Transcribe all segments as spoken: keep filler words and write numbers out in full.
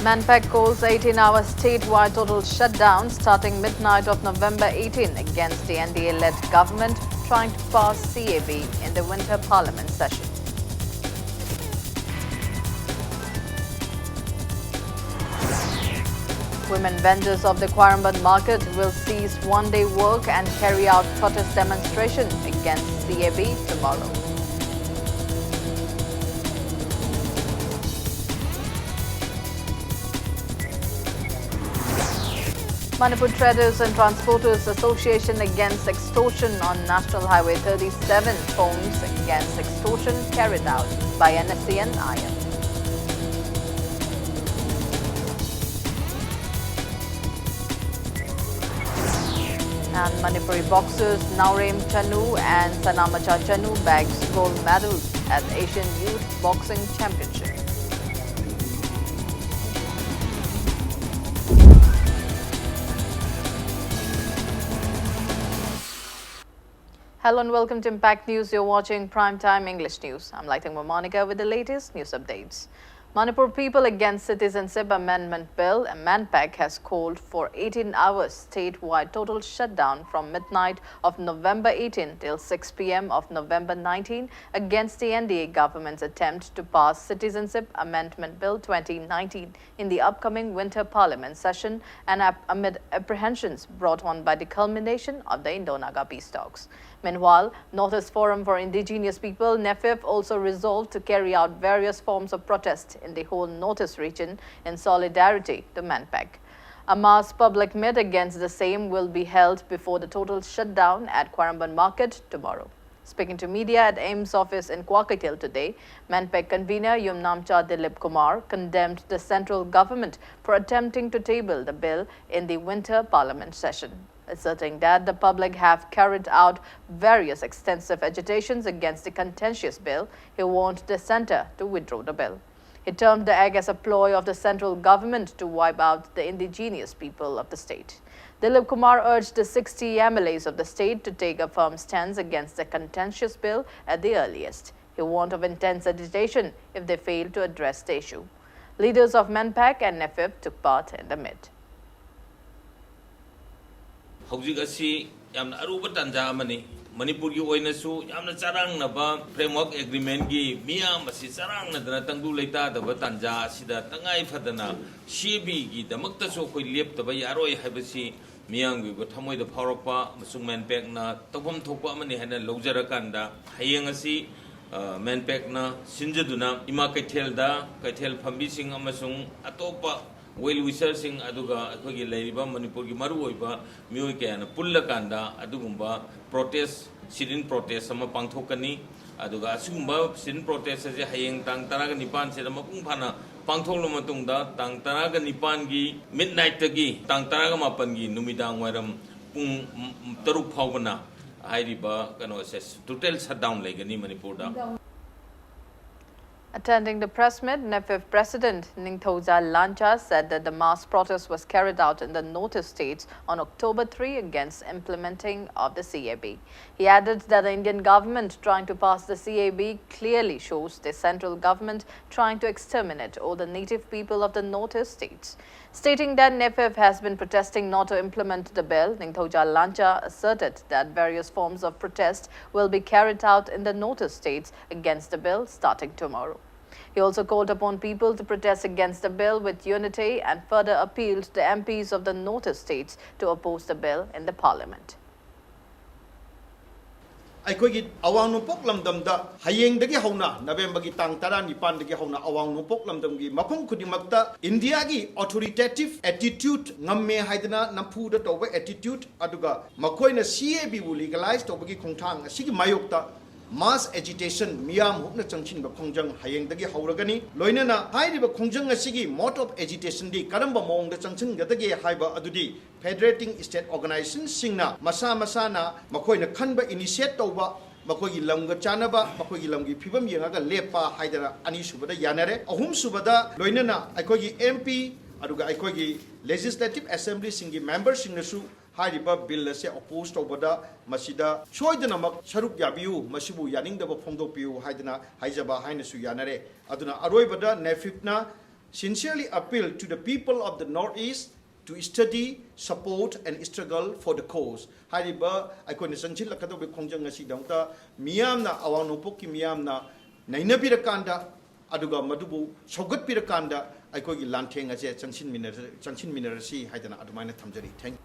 MANPAC calls eighteen-hour statewide total shutdown starting midnight of November eighteen against the N D A-led government trying to pass C A B in the winter parliament session. Women vendors of the Khwairamband market will cease one-day work and carry out protest demonstration against C A B tomorrow. Manipur Traders and Transporters Association against extortion on National Highway thirty-seven, foams against extortion carried out by N S C N I M. And Manipuri boxers Naorem Chanu and Sanamacha Chanu bags gold medals at Asian Youth Boxing Championship. Hello and welcome to Impact News. You're watching Primetime English News. I'm Laitengma Monica with the latest news updates. Manipur People Against Citizenship Amendment Bill, MANPAC, has called for eighteen hours statewide total shutdown from midnight of November eighteen till six p m of November nineteen against the N D A government's attempt to pass Citizenship Amendment Bill twenty nineteen in the upcoming winter parliament session and ap- amid apprehensions brought on by the culmination of the Indo-Naga peace talks. Meanwhile, Northeast Forum for Indigenous People, NEFIP, also resolved to carry out various forms of protest in the whole Northeast region in solidarity to MANPAC. A mass public meet against the same will be held before the total shutdown at Khwairamband Market tomorrow. Speaking to media at AIIMS office in Kwakitel today, MANPAC convener Yumnamcha Dilip Kumar condemned the central government for attempting to table the bill in the winter parliament session, asserting that the public have carried out various extensive agitations against the contentious bill. He warned the centre to withdraw the bill. He termed the act as a ploy of the central government to wipe out the indigenous people of the state. Dilip Kumar urged the sixty M L As of the state to take a firm stance against the contentious bill at the earliest. He warned of intense agitation if they fail to address the issue. Leaders of MANPAC and NEFIP took part in the meet. ꯍꯧꯖꯤꯛ ꯑꯁꯤ ꯌꯥꯝꯅ ꯑꯔꯨꯕ ꯇꯥꯟꯖꯥ ꯑꯃꯅꯤ꯫ ꯃꯅꯤꯄꯨꯔꯒꯤ ꯑꯣꯏꯅꯁꯨ ꯌꯥꯝꯅ ꯆꯔꯥꯡꯅꯕ framework agreement ꯀꯤ ꯃꯤꯌꯥꯝ ꯑꯁꯤ ꯆꯔꯥꯡꯅꯗꯅ ꯇꯪꯗꯨ ꯂꯩꯇꯥꯗꯕ ꯇꯥꯟꯖꯥ ꯑꯁꯤꯗ ꯇꯉꯥꯏ ꯐꯗꯅ CAB ꯒꯤꯗꯃꯛꯇꯁꯨ ꯑꯩꯈꯣꯏ ꯂꯦꯞꯇꯕ ꯌꯥꯔꯣꯏ ꯍꯥꯏꯕꯁꯤ ꯃꯤꯌꯥꯝꯒꯤ ꯑꯣꯏꯕ ꯊꯃꯣꯏꯗ ꯐꯥꯎꯔꯛꯄ ꯑꯃꯁꯨꯡ MANPAC ꯅ ꯇꯧꯐꯝ ꯊꯣꯛꯄ ꯑꯃꯅꯤ ꯍꯥꯏꯅ ꯂꯧꯖꯔꯀꯥꯟꯗ, ꯍꯌꯦꯡ ꯑꯁꯤ, ꯑ, MANPAC ꯅ ꯁꯤꯟꯖꯗꯨꯅ ꯏꯃꯥ ꯀꯩꯊꯦꯜꯗ ꯀꯩꯊꯦꯜ ꯐꯝꯕꯤꯁꯤꯡ ꯑꯃꯁꯨꯡ ꯑꯇꯣꯞꯄ well wisher ꯁꯤꯡ, ꯑꯗꯨꯒ ꯑꯩꯈꯣꯏꯒꯤ ꯂꯩꯔꯤꯕ ꯃꯅꯤꯄꯨꯔꯒꯤ ꯃꯔꯨꯑꯣꯏꯕ ꯃꯤꯑꯣꯏ ꯀꯌꯥꯅ ꯄꯨꯜꯂꯀꯥꯟꯗ ꯑꯗꯨꯒꯨꯝꯕ protest, sit-in protest ꯑꯃ ꯄꯥꯡꯊꯣꯛꯀꯅꯤ꯫ ꯑꯗꯨꯒ ꯑꯁꯤꯒꯨꯝꯕ sit-in protest ꯑꯁꯤ ꯍꯌꯦꯡ ꯇꯥꯡ ꯇꯔꯥꯒ ꯅꯤꯄꯥꯟꯁꯤꯗ ꯃꯄꯨꯡ ꯐꯥꯅ ꯄꯥꯡꯊꯣꯛꯂꯕ ꯃꯇꯨꯡꯗ, ꯇꯥꯡ ꯇꯔꯥꯒ ꯅꯤꯄꯥꯟꯒꯤ midnight ꯇꯒꯤ ꯇꯥꯡ ꯇꯔꯥꯒ ꯃꯥꯄꯟꯒꯤ ꯅꯨꯃꯤꯗꯥꯡ ꯋꯥꯏꯔꯝ ꯄꯨꯡ ꯇꯔꯨꯛ ꯐꯥꯎꯕꯅ ꯍꯥꯏꯔꯤꯕ ꯀꯩꯅꯣꯁꯦ, total shutdown ꯂꯩꯒꯅꯤ ꯃꯅꯤꯄꯨꯔꯗ꯫ Attending the press meet, NEFIP President Ningthouja Lancha said that the mass protest was carried out in the Northeast states on October three against implementing of the CAB. He added that the Indian government trying to pass the CAB clearly shows the central government trying to exterminate all the native people of the Northeast states. Stating that NEFIP has been protesting not to implement the bill, Ningthouja Lancha asserted that various forms of protest will be carried out in the Northeast states against the bill starting tomorrow. He also called upon people to protest against the bill with unity and further appealed the MPs of the Northeast states to oppose the bill in the parliament. ꯑꯩꯈꯣꯏꯒꯤ ꯑꯋꯥꯡ ꯅꯣꯡꯄꯣꯛ ꯂꯝꯗꯝꯗ ꯍꯌꯦꯡꯗꯒꯤ ꯍꯧꯅ, ꯅꯕꯦꯝꯕꯔꯒꯤ ꯇꯥꯡ ꯇꯔꯥꯅꯤꯄꯥꯟꯗꯒꯤ ꯍꯧꯅ ꯑꯋꯥꯡ ꯅꯣꯡꯄꯣꯛ ꯂꯝꯗꯝꯒꯤ ꯃꯐꯝ ꯈꯨꯗꯤꯡꯃꯛꯇ ꯏꯟꯗꯤꯌꯥꯒꯤ authoritative attitude, ꯉꯝꯃꯦ ꯍꯥꯏꯗꯅ ꯅꯝꯐꯨꯗ ꯇꯧꯕ attitude, ꯑꯗꯨꯒ ꯃꯈꯣꯏꯅ CAB ꯕꯨ legalize ꯇꯧꯕꯒꯤ ꯈꯣꯡꯊꯥꯡ ꯑꯁꯤꯒꯤ ꯃꯥꯌꯣꯛꯇ mass agitation, ꯃꯤꯌꯥꯝ ꯍꯨꯞꯅ ꯆꯪꯁꯤꯟꯕ ꯈꯣꯡꯖꯪ ꯍꯌꯦꯡꯗꯒꯤ ꯍꯧꯔꯒꯅꯤ꯫ ꯂꯣꯏꯅꯅ ꯍꯥꯏꯔꯤꯕ ꯈꯣꯡꯖꯪ ꯑꯁꯤꯒꯤ mode of agitation ꯗꯤ ꯀꯔꯝꯕ ꯃꯑꯣꯡꯗ ꯆꯪꯁꯤꯟꯒꯗꯒꯦ ꯍꯥꯏꯕ ꯑꯗꯨꯗꯤ federating state organization ꯁꯤꯡꯅ ꯃꯁꯥ ꯃꯁꯥꯅ ꯃꯈꯣꯏꯅ ꯈꯟꯕ initiate ꯇꯧꯕ, ꯃꯈꯣꯏꯒꯤ ꯂꯝꯒ ꯆꯥꯟꯅꯕ, ꯃꯈꯣꯏꯒꯤ ꯂꯝꯒꯤ ꯐꯤꯕꯝ ꯌꯦꯡꯉꯒ ꯂꯦꯞꯄ ꯍꯥꯏꯗꯅ ꯑꯅꯤꯁꯨꯕꯗ ꯌꯥꯅꯔꯦ꯫ ꯑꯍꯨꯝꯁꯨꯕꯗ ꯂꯣꯏꯅꯅ ꯑꯩꯈꯣꯏꯒꯤ MP ꯑꯗꯨꯒ ꯑꯩꯈꯣꯏꯒꯤ legislative assembly ꯁꯤꯡꯒꯤ member ꯁꯤꯡꯅꯁꯨ ꯍꯥꯏꯔꯤꯕ bill ꯑꯁꯦ oppose ꯇꯧꯕꯗ ꯃꯁꯤꯗ ꯁꯣꯏꯗꯅꯃꯛ ꯁꯔꯨꯛ ꯌꯥꯕꯤꯌꯨ, ꯃꯁꯤꯕꯨ ꯌꯥꯅꯤꯡꯗꯕ ꯐꯣꯡꯗꯣꯛꯄꯤꯌꯨ ꯍꯥꯏꯗꯅ ꯍꯥꯏꯖꯕ ꯍꯥꯏꯅꯁꯨ ꯌꯥꯅꯔꯦ꯫ ꯑꯗꯨꯅ ꯑꯔꯣꯏꯕꯗ NEFIP ꯅ Sincerely appeal to the people of the Northeast to study, support and struggle for the cause. ꯍꯥꯏꯔꯤꯕ ꯑꯩꯈꯣꯏꯅ ꯆꯪꯁꯤꯜꯂꯛꯀꯗꯧꯕ ꯈꯣꯡꯖꯪ ꯑꯁꯤꯗꯃꯛꯇ ꯃꯤꯌꯥꯝꯅ, ꯑꯋꯥꯡ ꯅꯣꯡꯄꯣꯛꯀꯤ ꯃꯤꯌꯥꯝꯅ ꯅꯩꯅꯕꯤꯔꯀꯥꯟꯗ, ꯑꯗꯨꯒ ꯃꯗꯨꯕꯨ ꯁꯧꯒꯠꯄꯤꯔꯀꯥꯟꯗ ꯑꯩꯈꯣꯏꯒꯤ ꯂꯥꯟꯊꯦꯡ ꯑꯁꯦ ꯆꯪꯁꯤꯟꯃꯤꯟꯅꯔ-, ꯆꯪꯁꯤꯟꯃꯤꯟꯅꯔꯁꯤ ꯍꯥꯏꯗꯅ ꯑꯗꯨꯃꯥꯏꯅ ꯊꯝꯖꯔꯤ꯫ Thank you.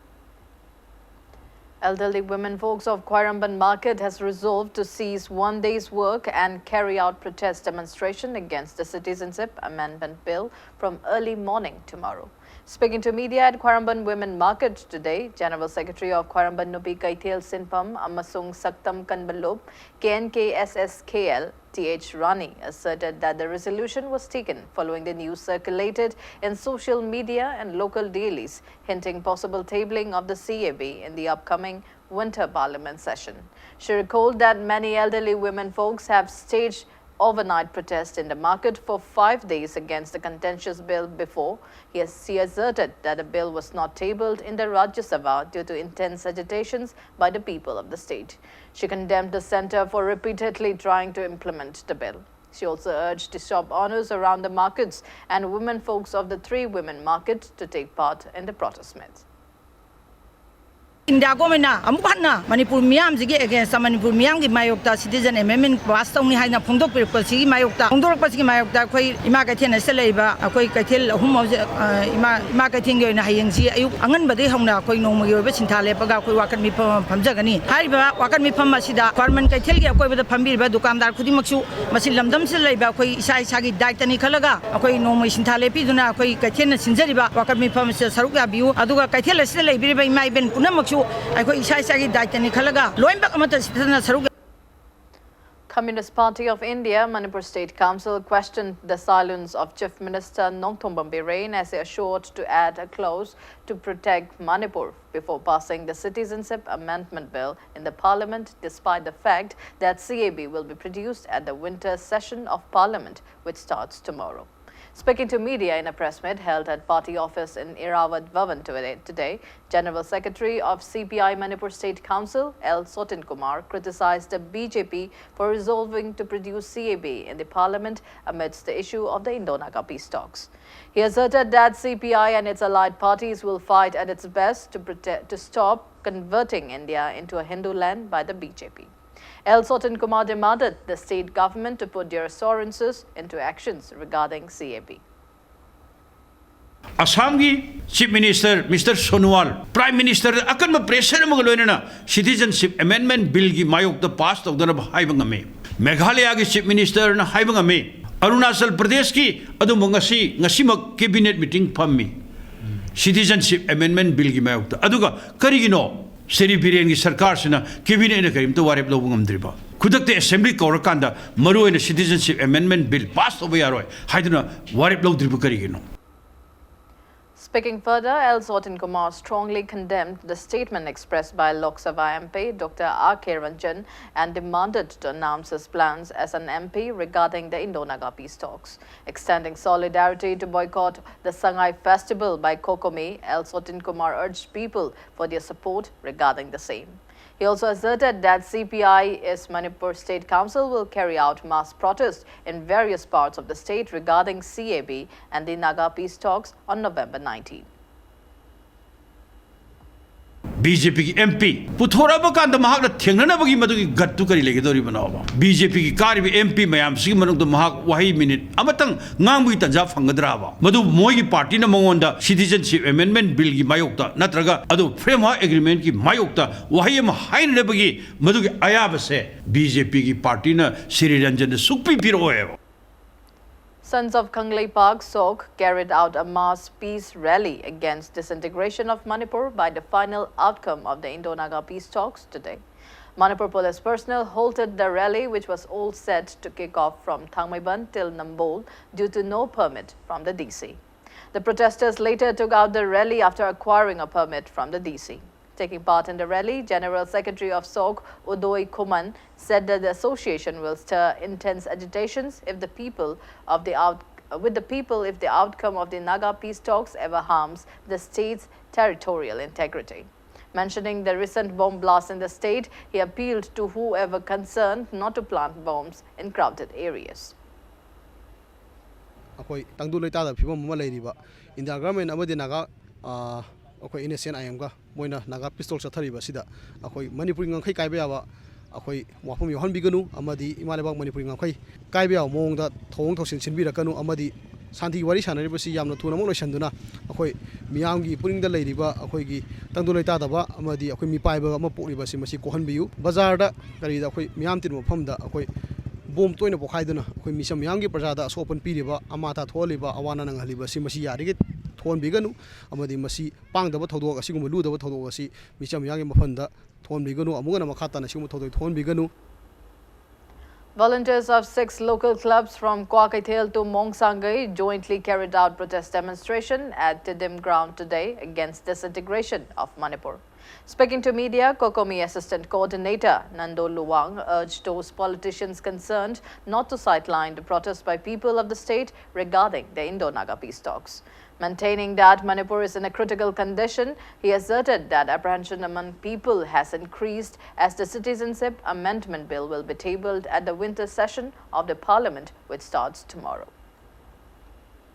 Elderly women folks of Khwairamband Market has resolved to cease one day's work and carry out protest demonstration against the Citizenship Amendment Bill from early morning tomorrow. Speaking to media at Khwairamband Women Market today, General Secretary of Khwairamband Nupi Kaithel Sinpam amasung Saktam Kanba Lup, K N K S S K L, T H Rani asserted that the resolution was taken following the news circulated in social media and local dailies hinting possible tabling of the C A B in the upcoming winter parliament session. She recalled that many elderly women folks have staged overnight protest in the market for five days against the contentious bill before. Yes, she asserted that the bill was not tabled in the Rajya Sabha due to intense agitations by the people of the state. She condemned the centre for repeatedly trying to implement the bill. She also urged the shop owners around the markets and women folks of the three women market to take part in the protest meet. India ꯒꯣꯔꯃꯦꯟꯅ ꯑꯃꯨꯛ ꯍꯟꯅ Manipur ꯃꯤꯌꯥꯝꯁꯤꯒꯤ against, Manipur ꯃꯤꯌꯥꯝꯒꯤ ꯃꯥꯌꯣꯛꯇ citizen ꯑꯦꯃꯦꯟꯃꯦꯟ pass ꯇꯧꯅꯤ ꯍꯥꯏꯅ ꯐꯣꯡꯗꯣꯛꯄꯤꯔꯛꯄꯁꯤꯒꯤ ꯃꯥꯌꯣꯛꯇ, ꯐꯣꯡꯗꯣꯔꯛꯄꯁꯤꯒꯤ ꯃꯥꯌꯣꯛꯇ ꯑꯩꯈꯣꯏ ꯏꯃꯥ ꯀꯩꯊꯦꯜ ꯑꯁꯤꯗ ꯂꯩꯔꯤꯕ ꯑꯩꯈꯣꯏ ꯀꯩꯊꯦꯜ ꯑꯍꯨꯝ ꯍꯧꯖꯤꯛ, ꯑ, ꯏꯃꯥ, ꯏꯃꯥ ꯀꯩꯊꯦꯜꯒꯤ ꯑꯣꯏꯅ ꯍꯌꯦꯡꯁꯤ ꯑꯌꯨꯛ ꯑꯉꯟꯕꯗꯒꯤ ꯍꯧꯅ ꯑꯩꯈꯣꯏ ꯅꯣꯡꯃꯒꯤ ꯑꯣꯏꯕ ꯁꯤꯟꯊꯥ ꯂꯦꯞꯄꯒ ꯑꯩꯈꯣꯏ ꯋꯥꯀꯠ ꯃꯤꯐꯝ ꯑꯃ ꯐꯝꯖꯒꯅꯤ꯫ ꯍꯥꯏꯔꯤꯕ ꯋꯥꯀꯠ ꯃꯤꯐꯝ ꯑꯁꯤꯗ ꯈ꯭ꯋꯥꯏꯔꯝꯕꯟ ꯀꯩꯊꯦꯜꯒꯤ ꯑꯀꯣꯏꯕꯗ ꯐꯝꯕꯤꯔꯤꯕ ꯗꯨꯀꯥꯟꯗꯥꯔ ꯈꯨꯗꯤꯡꯃꯛꯁꯨ ꯃꯁꯤ ꯂꯝꯗꯝꯁꯤꯗ ꯂꯩꯕ ꯑꯩꯈꯣꯏ ꯏꯁꯥ ꯏꯁꯥꯒꯤ ꯗꯥꯏꯇꯅꯤ ꯈꯜꯂꯒ ꯑꯩꯈꯣꯏ ꯅꯣꯡꯃꯒꯤ ꯁꯤꯟꯊꯥ ꯂꯦꯞꯄꯤꯗꯨꯅ ꯑꯩꯈꯣꯏ ꯀꯩꯊꯦꯜꯅ ꯁꯤꯟꯖꯔꯤꯕ ꯋꯥꯀꯠ ꯃꯤꯐꯝ ꯑꯁꯤꯗ ꯁꯔꯨꯛ ꯌꯥꯕꯤꯌꯨ꯫ ꯑꯗꯨꯒ ꯀꯩꯊꯦꯜ ꯑꯁꯤꯗ ꯂꯩꯕꯤꯔꯤꯕ ꯏꯃꯥ ꯏꯕꯦꯟ ꯄꯨꯝꯅꯃꯛꯁꯨ ꯑꯩꯈꯣꯏ ꯏꯁꯥ ꯏꯁꯥꯒꯤ ꯗꯥꯏꯇꯅꯤ ꯈꯜꯂꯒ ꯂꯣꯏꯅꯃꯛ ꯑꯃꯠꯇ ꯁꯤꯊꯅ ꯁꯔꯨꯛ Communist Party of India Manipur State Council questioned the silence of Chief Minister Nongthombam Biren as he assured to add a clause to protect Manipur before passing the Citizenship Amendment Bill in the Parliament, despite the fact that C A B will be produced at the winter session of Parliament, which starts tomorrow. Speaking to media in a press meet held at party office in Irrawaddy Bhawan today, today, General Secretary of C P I Manipur State Council, L Sotin Kumar, criticized the B J P for resolving to produce C A B in the parliament amidst the issue of the Indo-Naga peace talks. He asserted that C P I and its allied parties will fight at its best to, protect, to stop converting India into a Hindu land by the B J P. L Sotin Kumar demanded the state government to put their assurances into actions regarding C A B. ꯑꯁꯥꯝꯒꯤ chief minister mister ꯁꯣꯅꯣꯋꯥꯜ prime ꯃꯤꯅꯤꯁꯇꯔꯗ ꯑꯀꯟꯕ pressure ꯑꯃꯒ ꯂꯣꯏꯅꯅ citizenship amendment ꯕꯤꯜꯒꯤ ꯃꯥꯌꯣꯛꯇ pass ꯇꯧꯗꯅꯕ ꯍꯥꯏꯕ ꯉꯝꯃꯤ꯫ ꯃꯦꯘꯥꯂꯌꯥꯒꯤ ꯆꯤꯐ ꯃꯤꯅꯤꯁꯇꯔꯅ ꯍꯥꯏꯕ ꯉꯝꯃꯤ꯫ ꯑꯔꯨꯅꯥꯆꯜ ꯄ꯭ꯔꯗꯦꯁꯀꯤ ꯑꯗꯨꯝꯕ ꯉꯁꯤ ꯉꯁꯤꯃꯛ ꯀꯦꯕꯤꯅꯦꯠ ꯃꯤꯇꯤꯡ ꯐꯝꯃꯤ꯫ ꯁꯤꯇꯤꯖꯟꯁꯤꯞ ꯑꯦꯃꯦꯟꯗꯃꯦꯟꯠ ꯕꯤꯜꯒꯤ ꯃꯥꯌꯣꯛꯇ꯫ ꯑꯗꯨꯒ ꯀꯔꯤꯒꯤꯅꯣ ꯁ꯭ꯔꯤ ꯕꯤꯔꯦꯟꯒꯤ ꯁꯔꯀꯥꯔꯁꯤꯅ ꯀꯦꯕꯤꯅꯦꯠꯅ ꯀꯔꯤꯝꯇ ꯋꯥꯔꯦꯞ ꯂꯧꯕ ꯉꯝꯗ꯭ꯔꯤꯕ? ꯈꯨꯗꯛꯇ ꯑꯦꯁꯦꯝꯕ꯭ꯂꯤ ꯀꯧꯔꯀꯥꯟꯗ ꯃꯔꯨꯑꯣꯏꯅ ꯁꯤꯇꯤꯖꯟꯁꯤꯞ ꯑꯦꯃꯦꯟꯗꯃꯦꯟꯠ ꯕꯤꯜ ꯄꯥꯁ ꯇꯧꯕ ꯌꯥꯔꯣꯏ ꯍꯥꯏꯗꯨꯅ ꯋꯥꯔꯦꯞ ꯂꯧꯗ꯭ꯔꯤꯕ ꯀꯔꯤꯒꯤꯅꯣ? Speaking further, L Sotin Kumar strongly condemned the statement expressed by Lok Sabha M P Doctor R K Ranjan and demanded to announce his plans as an M P regarding the Indo-Naga peace talks. Extending solidarity to boycott the Sangai festival by COCOMI, L Sotin Kumar urged people for their support regarding the same. He also asserted that C P I S Manipur State Council will carry out mass protests in various parts of the state regarding C A B and the Naga peace talks on November nineteenth. B J ꯄꯤꯒꯤ M P ꯄꯨꯊꯣꯔꯛꯑꯕ ꯀꯥꯟꯗ ꯃꯍꯥꯛꯅ ꯊꯦꯡꯅꯅꯕꯒꯤ ꯃꯗꯨꯒꯤ ꯒꯠꯇꯨ ꯀꯔꯤ ꯂꯩꯒꯗꯧꯔꯤꯕꯅꯣꯕ? B J ꯄꯤꯒꯤ ꯀꯥꯔꯤꯕ M P ꯃꯌꯥꯝꯁꯤꯒꯤ ꯃꯅꯨꯡꯗ ꯃꯍꯥꯛ ꯋꯥꯍꯩ minute ꯑꯃꯇꯪ ꯉꯥꯡꯕꯒꯤ ꯇꯥꯟꯖꯥ ꯐꯪꯒꯗ꯭ꯔꯥꯕ? ꯃꯗꯨ ꯃꯣꯏꯒꯤ ꯄꯥꯔꯇꯤꯅ ꯃꯉꯣꯟꯗ ꯁꯤꯇꯤꯖꯟꯁꯤꯞ ꯑꯦꯃꯦꯟꯗꯃꯦꯟꯠ ꯕꯤꯜꯒꯤ ꯃꯥꯌꯣꯛꯇ ꯅꯠꯇ꯭ꯔꯒ ꯑꯗꯨ ꯐ꯭ꯔꯦꯝꯋꯥꯔꯛ ꯑꯦꯒ꯭ꯔꯤꯃꯦꯟꯠꯀꯤ ꯃꯥꯌꯣꯛꯇ ꯋꯥꯍꯩ ꯑꯃ ꯍꯥꯏꯅꯅꯕꯒꯤ ꯃꯗꯨꯒꯤ ꯑꯌꯥꯕꯁꯦ ꯕꯤ ꯖꯦ ꯄꯤꯒꯤ ꯄꯥꯔꯇꯤꯅ Shri ꯔꯟꯖꯟꯗ ꯁꯨꯛꯄꯤ ꯄꯤꯔꯛꯑꯣꯏꯕ꯫ Sons of Kangleipak SoK carried out a mass peace rally against disintegration of Manipur by the final outcome of the Indo-Naga peace talks today. Manipur police personnel halted the rally, which was all set to kick off from Thangmeiband till Nambol due to no permit from the D C. The protesters later took out the rally after acquiring a permit from the D C. Taking part in the rally, General Secretary of SoK, Udoy Khuman, said that the association will stir intense agitations if the people of the out- with the people if the outcome of the Naga peace talks ever harms the state's territorial integrity. Mentioning the recent bomb blast in the state, he appealed to whoever concerned not to plant bombs in crowded areas. ꯑꯩꯈꯣꯏ ꯇꯪꯗꯨ ꯂꯩꯇꯥꯗꯕ ꯐꯤꯕꯝ ꯑꯃ ꯂꯩꯔꯤꯕ India government ꯑꯃꯗꯤ ꯅꯥꯒꯥ, ꯑ, ꯑꯩꯈꯣꯏ NSCN-IM-ꯒ ꯃꯣꯏꯅ Naga piece ꯇꯣꯛ ꯆꯠꯊꯔꯤꯕ ꯑꯁꯤꯗ ꯑꯩꯈꯣꯏ ꯃꯅꯤꯄꯨꯔꯒꯤ ꯉꯝꯈꯩ ꯀꯥꯏꯕ ꯌꯥꯕ ꯑꯩꯈꯣꯏ ꯋꯥꯐꯝ ꯌꯥꯎꯍꯟꯕꯤꯒꯅꯨ ꯑꯃꯗꯤ ꯏꯃꯥ ꯂꯩꯕꯥꯛ ꯃꯅꯤꯄꯨꯔꯒꯤ ꯉꯝꯈꯩ ꯀꯥꯏꯕ ꯌꯥꯕ ꯃꯑꯣꯡꯗ ꯊꯧꯑꯣꯡ ꯊꯧꯁꯤꯟ ꯁꯤꯟꯕꯤꯔꯛꯀꯅꯨ ꯑꯃꯗꯤ ꯁꯥꯟꯇꯤꯒꯤ ꯋꯥꯔꯤ ꯁꯥꯟꯅꯔꯤꯕꯁꯤ ꯌꯥꯝꯅ ꯊꯨꯅꯃꯛ ꯂꯣꯏꯁꯤꯟꯗꯨꯅ ꯑꯩꯈꯣꯏ ꯃꯤꯌꯥꯝꯒꯤ ꯄꯨꯛꯅꯤꯡꯗ ꯂꯩꯔꯤꯕ ꯑꯩꯈꯣꯏꯒꯤ ꯇꯪꯗꯨ ꯂꯩꯇꯥꯗꯕ ꯑꯃꯗꯤ ꯑꯩꯈꯣꯏ ꯃꯤꯄꯥꯏꯕ ꯑꯃ ꯄꯣꯛꯂꯤꯕ ꯑꯁꯤ ꯃꯁꯤ ꯀꯣꯛꯍꯟꯕꯤꯌꯨ꯫ ꯕꯖꯥꯔꯗ ꯀꯔꯤꯗ ꯑꯩꯈꯣꯏ ꯃꯤꯌꯥꯝ ꯇꯤꯟꯕ ꯃꯐꯝꯗ ꯑꯩꯈꯣꯏ ꯕꯣꯝ ꯇꯣꯏꯅ ꯄꯣꯈꯥꯏꯗꯨꯅ ꯑꯩꯈꯣꯏ ꯃꯤꯆꯝ ꯃꯤꯌꯥꯝꯒꯤ ꯄ꯭ꯔꯖꯥꯗ ꯑꯁꯣꯛ ꯑꯄꯟ ꯄꯤꯔꯤꯕ, ꯑꯃꯥꯡ ꯑꯇꯥ ꯊꯣꯛꯍꯜꯂꯤꯕ, ꯑꯋꯥ ꯑꯅꯥ ꯅꯪꯍꯜꯂꯤꯕ ꯑꯁꯤ ꯃꯁꯤ ꯌꯥꯔꯤꯈꯩ ꯊꯣꯛꯍꯟꯕꯤꯒꯅꯨ ꯑꯃꯗꯤ ꯃꯁꯤ ꯄꯥꯡꯗꯕ ꯊꯧꯗꯣꯛ, ꯑꯁꯤꯒꯨꯝꯕ ꯂꯨꯗꯕ ꯊꯧꯗꯣꯛ ꯑꯁꯤ ꯃꯤꯆꯝ ꯃꯤꯌꯥꯝꯒꯤ ꯃꯐꯝꯗ ꯊꯣꯛꯍꯟꯕꯤꯒꯅꯨ꯫ ꯑꯃꯨꯛ ꯍꯟꯅ ꯃꯈꯥ ꯇꯥꯅ ꯁꯤꯒꯨꯝꯕ ꯊꯧꯗꯣꯛ ꯊꯣꯛꯍꯟꯕꯤꯒꯅꯨ꯫ Volunteers of six local clubs from Kwakeithel to Mongsangai jointly carried out protest demonstration at Tiddim ground today against disintegration of Manipur. Speaking to media, COCOMI Assistant Coordinator Nando Luwang urged those politicians concerned not to sideline the protest by people of the state regarding the Indo-Naga peace talks. Maintaining that Manipur is in a critical condition, he asserted that apprehension among people has increased as the Citizenship Amendment Bill will be tabled at the winter session of the Parliament, which starts tomorrow.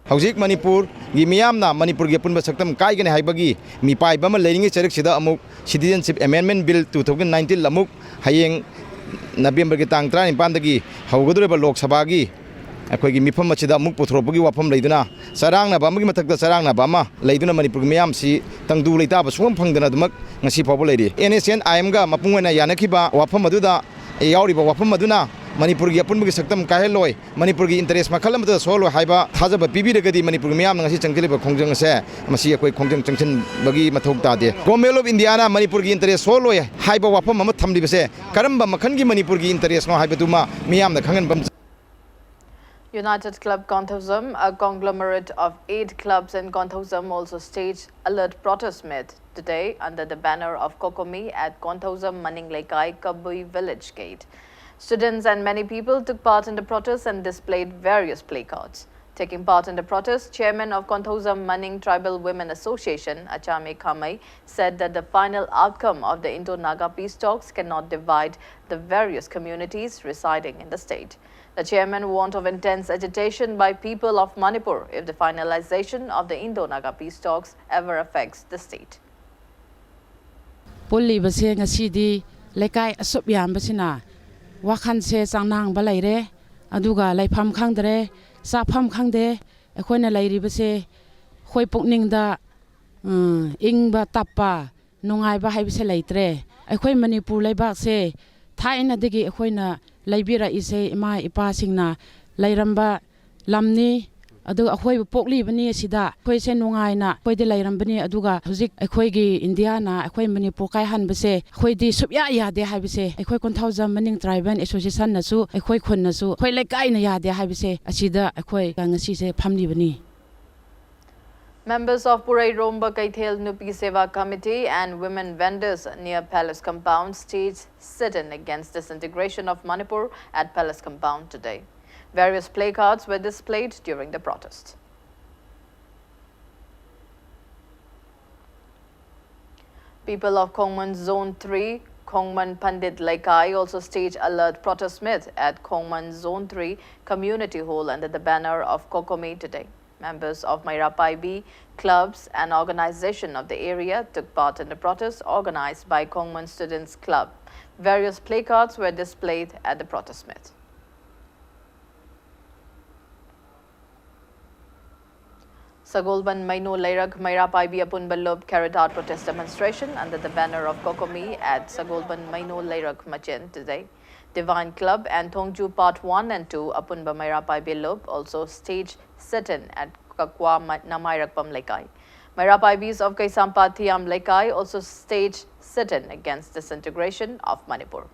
ꯍꯧꯖꯤꯛ ꯃꯅꯤꯄꯨꯔꯒꯤ ꯃꯤꯌꯥꯝꯅ ꯃꯅꯤꯄꯨꯔꯒꯤ ꯑꯄꯨꯟꯕ ꯁꯛꯇꯝ ꯀꯥꯏꯒꯅꯤ ꯍꯥꯏꯕꯒꯤ ꯃꯤꯄꯥꯏꯕ ꯑꯃ ꯂꯩꯔꯤꯉꯩ ꯆꯔꯛꯁꯤꯗ ꯑꯃꯨꯛ Citizenship Amendment Bill two thousand nineteen ꯑꯃꯨꯛ ꯍꯌꯦꯡ ꯅꯕꯦꯝꯕꯔꯒꯤ ꯇꯥꯡ ꯇꯔꯥꯅꯤꯄꯥꯟꯗꯒꯤ ꯍꯧꯒꯗꯧꯔꯤꯕ ꯂꯣꯛ ꯁꯚꯥꯒꯤ ꯑꯩꯈꯣꯏꯒꯤ ꯃꯤꯐꯝ ꯑꯁꯤꯗ ꯑꯃꯨꯛ ꯄꯨꯊꯣꯔꯛꯄꯒꯤ ꯋꯥꯐꯝ ꯂꯩꯗꯨꯅ, ꯆꯔꯥꯡꯅꯕ ꯑꯃꯒꯤ ꯃꯊꯛꯇ ꯆꯔꯥꯡꯅꯕ ꯑꯃ ꯂꯩꯗꯨꯅ ꯃꯅꯤꯄꯨꯔꯒꯤ ꯃꯤꯌꯥꯝꯁꯤ ꯇꯪꯗꯨ ꯂꯩꯇꯥꯕ ꯁꯨꯡꯐꯪ ꯐꯪꯗꯅ ꯑꯗꯨꯃꯛ ꯉꯁꯤ ꯐꯥꯎꯕ ꯂꯩꯔꯤ꯫ NSCN-IM-ꯒ ꯃꯄꯨꯡ ꯑꯣꯏꯅ ꯌꯥꯅꯈꯤꯕ ꯋꯥꯐꯝ ꯑꯗꯨꯗ ꯌꯥꯎꯔꯤꯕ ꯋꯥꯐꯝ ꯑꯗꯨꯅ ꯃꯅꯤꯄꯨꯔꯒꯤ ꯑꯄꯨꯟꯕꯒꯤ ꯁꯛꯇꯝ ꯀꯥꯏꯍꯜꯂꯣꯏ, ꯃꯅꯤꯄꯨꯔꯒꯤ interest ꯃꯈꯜ ꯑꯃꯠꯇꯗ ꯁꯣꯛꯍꯜꯂꯣꯏ ꯍꯥꯏꯕ ꯊꯥꯖꯕ ꯄꯤꯕꯤꯔꯒꯗꯤ ꯃꯅꯤꯄꯨꯔꯒꯤ ꯃꯤꯌꯥꯝꯅ ꯉꯁꯤ ꯆꯪꯁꯤꯜꯂꯤꯕ ꯈꯣꯡꯖꯪ ꯑꯁꯦ ꯃꯁꯤ ꯑꯩꯈꯣꯏ ꯈꯣꯡꯖꯪ ꯆꯪꯁꯤꯟꯕꯒꯤ ꯃꯊꯧ ꯇꯥꯗꯦ꯫ Government of India-ꯅ ꯃꯅꯤꯄꯨꯔꯒꯤ interest ꯁꯣꯛꯍꯜꯂꯣꯏ ꯍꯥꯏꯕ ꯋꯥꯐꯝ ꯑꯃ ꯊꯝꯂꯤꯕꯁꯦ ꯀꯔꯝꯕ ꯃꯈꯜꯒꯤ ꯃꯅꯤꯄꯨꯔꯒꯤ interest-ꯅꯣ ꯍꯥꯏꯕꯗꯨꯃ ꯃꯤꯌꯥꯝꯅ ꯈꯪꯍꯟꯕ ꯑꯃ United Club Konthoujam, a conglomerate of eight clubs in Konthoujam, also staged alert protest meet today under the banner of COCOMI at Konthoujam Maning Leikai Kabui village gate. Students and many people took part in the protest and displayed various placards. Taking part in the protest, chairman of Konthoujam Maning Tribal Women Association, Achami Khamei, said that the final outcome of the Indo-Naga peace talks cannot divide the various communities residing in the state. The chairman warned of intense agitation by people of Manipur if the finalization of the Indo-Naga peace talks ever affects the state. ꯄꯨꯜꯂꯤꯕꯁꯦ ꯉꯁꯤꯗꯤ ꯂꯩꯀꯥꯏ ꯑꯁꯨꯛ ꯌꯥꯝꯕꯁꯤꯅ ꯋꯥꯈꯜꯁꯦ ꯆꯥꯡꯅꯥꯡꯕ ꯂꯩꯔꯦ, ꯑꯗꯨꯒ ꯂꯩꯐꯝ ꯈꯪꯗ꯭ꯔꯦ, ꯆꯥꯐꯝ ꯈꯪꯗꯦ꯫ ꯑꯩꯈꯣꯏꯅ ꯂꯩꯔꯤꯕꯁꯦ ꯑꯩꯈꯣꯏ ꯄꯨꯛꯅꯤꯡꯗ, ꯎꯝ, ꯏꯪꯕ ꯇꯞꯄ, ꯅꯨꯡꯉꯥꯏꯕ ꯍꯥꯏꯕꯁꯦ ꯂꯩꯇ꯭ꯔꯦ꯫ ꯑꯩꯈꯣꯏ ꯃꯅꯤꯄꯨꯔ ꯂꯩꯕꯥꯛꯁꯦ ꯊꯥꯏꯅꯗꯒꯤ ꯑꯩꯈꯣꯏꯅ ꯂꯩꯕꯤꯔꯛꯏꯁꯦ ꯏꯃꯥ ꯏꯄꯥꯁꯤꯡꯅ ꯂꯩꯔꯝꯕ ꯂꯝꯅꯤ꯫ ꯑꯗꯨꯒ ꯑꯩꯈꯣꯏꯕꯨ ꯄꯣꯛꯂꯤꯕꯅꯤ ꯑꯁꯤꯗ꯫ ꯑꯩꯈꯣꯏꯁꯦ ꯅꯨꯡꯉꯥꯏꯅ ꯑꯩꯈꯣꯏꯗꯤ ꯂꯩꯔꯝꯕꯅꯤ꯫ ꯑꯗꯨꯒ ꯍꯧꯖꯤꯛ ꯑꯩꯈꯣꯏꯒꯤ ꯏꯟꯗꯤꯌꯥꯅ ꯑꯩꯈꯣꯏ ꯃꯅꯤꯄꯨꯔ ꯀꯥꯏꯍꯟꯕꯁꯦ ꯑꯩꯈꯣꯏꯗꯤ ꯁꯨꯛꯌꯥ ꯌꯥꯗꯦ ꯍꯥꯏꯕꯁꯦ ꯑꯩꯈꯣꯏ ꯀꯣꯟꯊꯧꯖꯝ ꯃꯅꯤꯡ ꯇ꯭ꯔꯥꯏꯕꯦꯜ ꯑꯦꯁꯣꯁꯤꯌꯦꯁꯟꯅꯁꯨ, ꯑꯩꯈꯣꯏ ꯈꯨꯟꯅꯁꯨ, ꯑꯩꯈꯣꯏ ꯂꯩꯀꯥꯏꯅ ꯌꯥꯗꯦ ꯍꯥꯏꯕꯁꯦ ꯑꯁꯤꯗ ꯑꯩꯈꯣꯏ ꯉꯁꯤꯁꯦ ꯐꯝꯂꯤꯕꯅꯤ꯫ Members of Purai Romba Keithel Nupi Seva Committee and women vendors near Palace Compound staged sit-in against disintegration of Manipur at Palace Compound today. Various placards were displayed during the protest. People of Khongman Zone three, Khongman Pandit Leikai also staged alert protest meet at Khongman Zone three Community Hall under the banner of COCOMI today. Members of Meira Paibi clubs and organization of the area took part in the protest organized by Khongman Students Club. Various placards were displayed at the protest meet. Sagolband Maino Leirak Meira Paibi Apunba Lup carried out protest demonstration under the banner of COCOMI at Sagolband Maino Leirak Machen today. Divine Club and Thongju Part one and two Apunba Meira Paibi Lup also staged sit-in at Kakwa Ma- Namairakpam Leikai. Meira Paibis of Kaisampat Thiam Leikai also staged sit-in against disintegration of Manipur.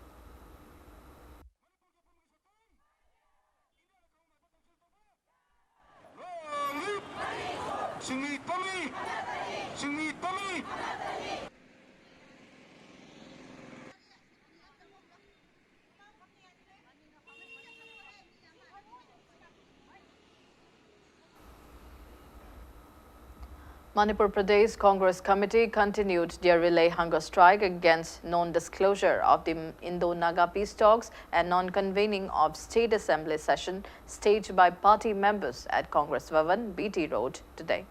Manipur Pradesh Congress Committee continued their relay hunger strike against non-disclosure of the Indo-Naga peace talks and non-convening of State Assembly session staged by party members at Congress Bhavan, B T Road, today.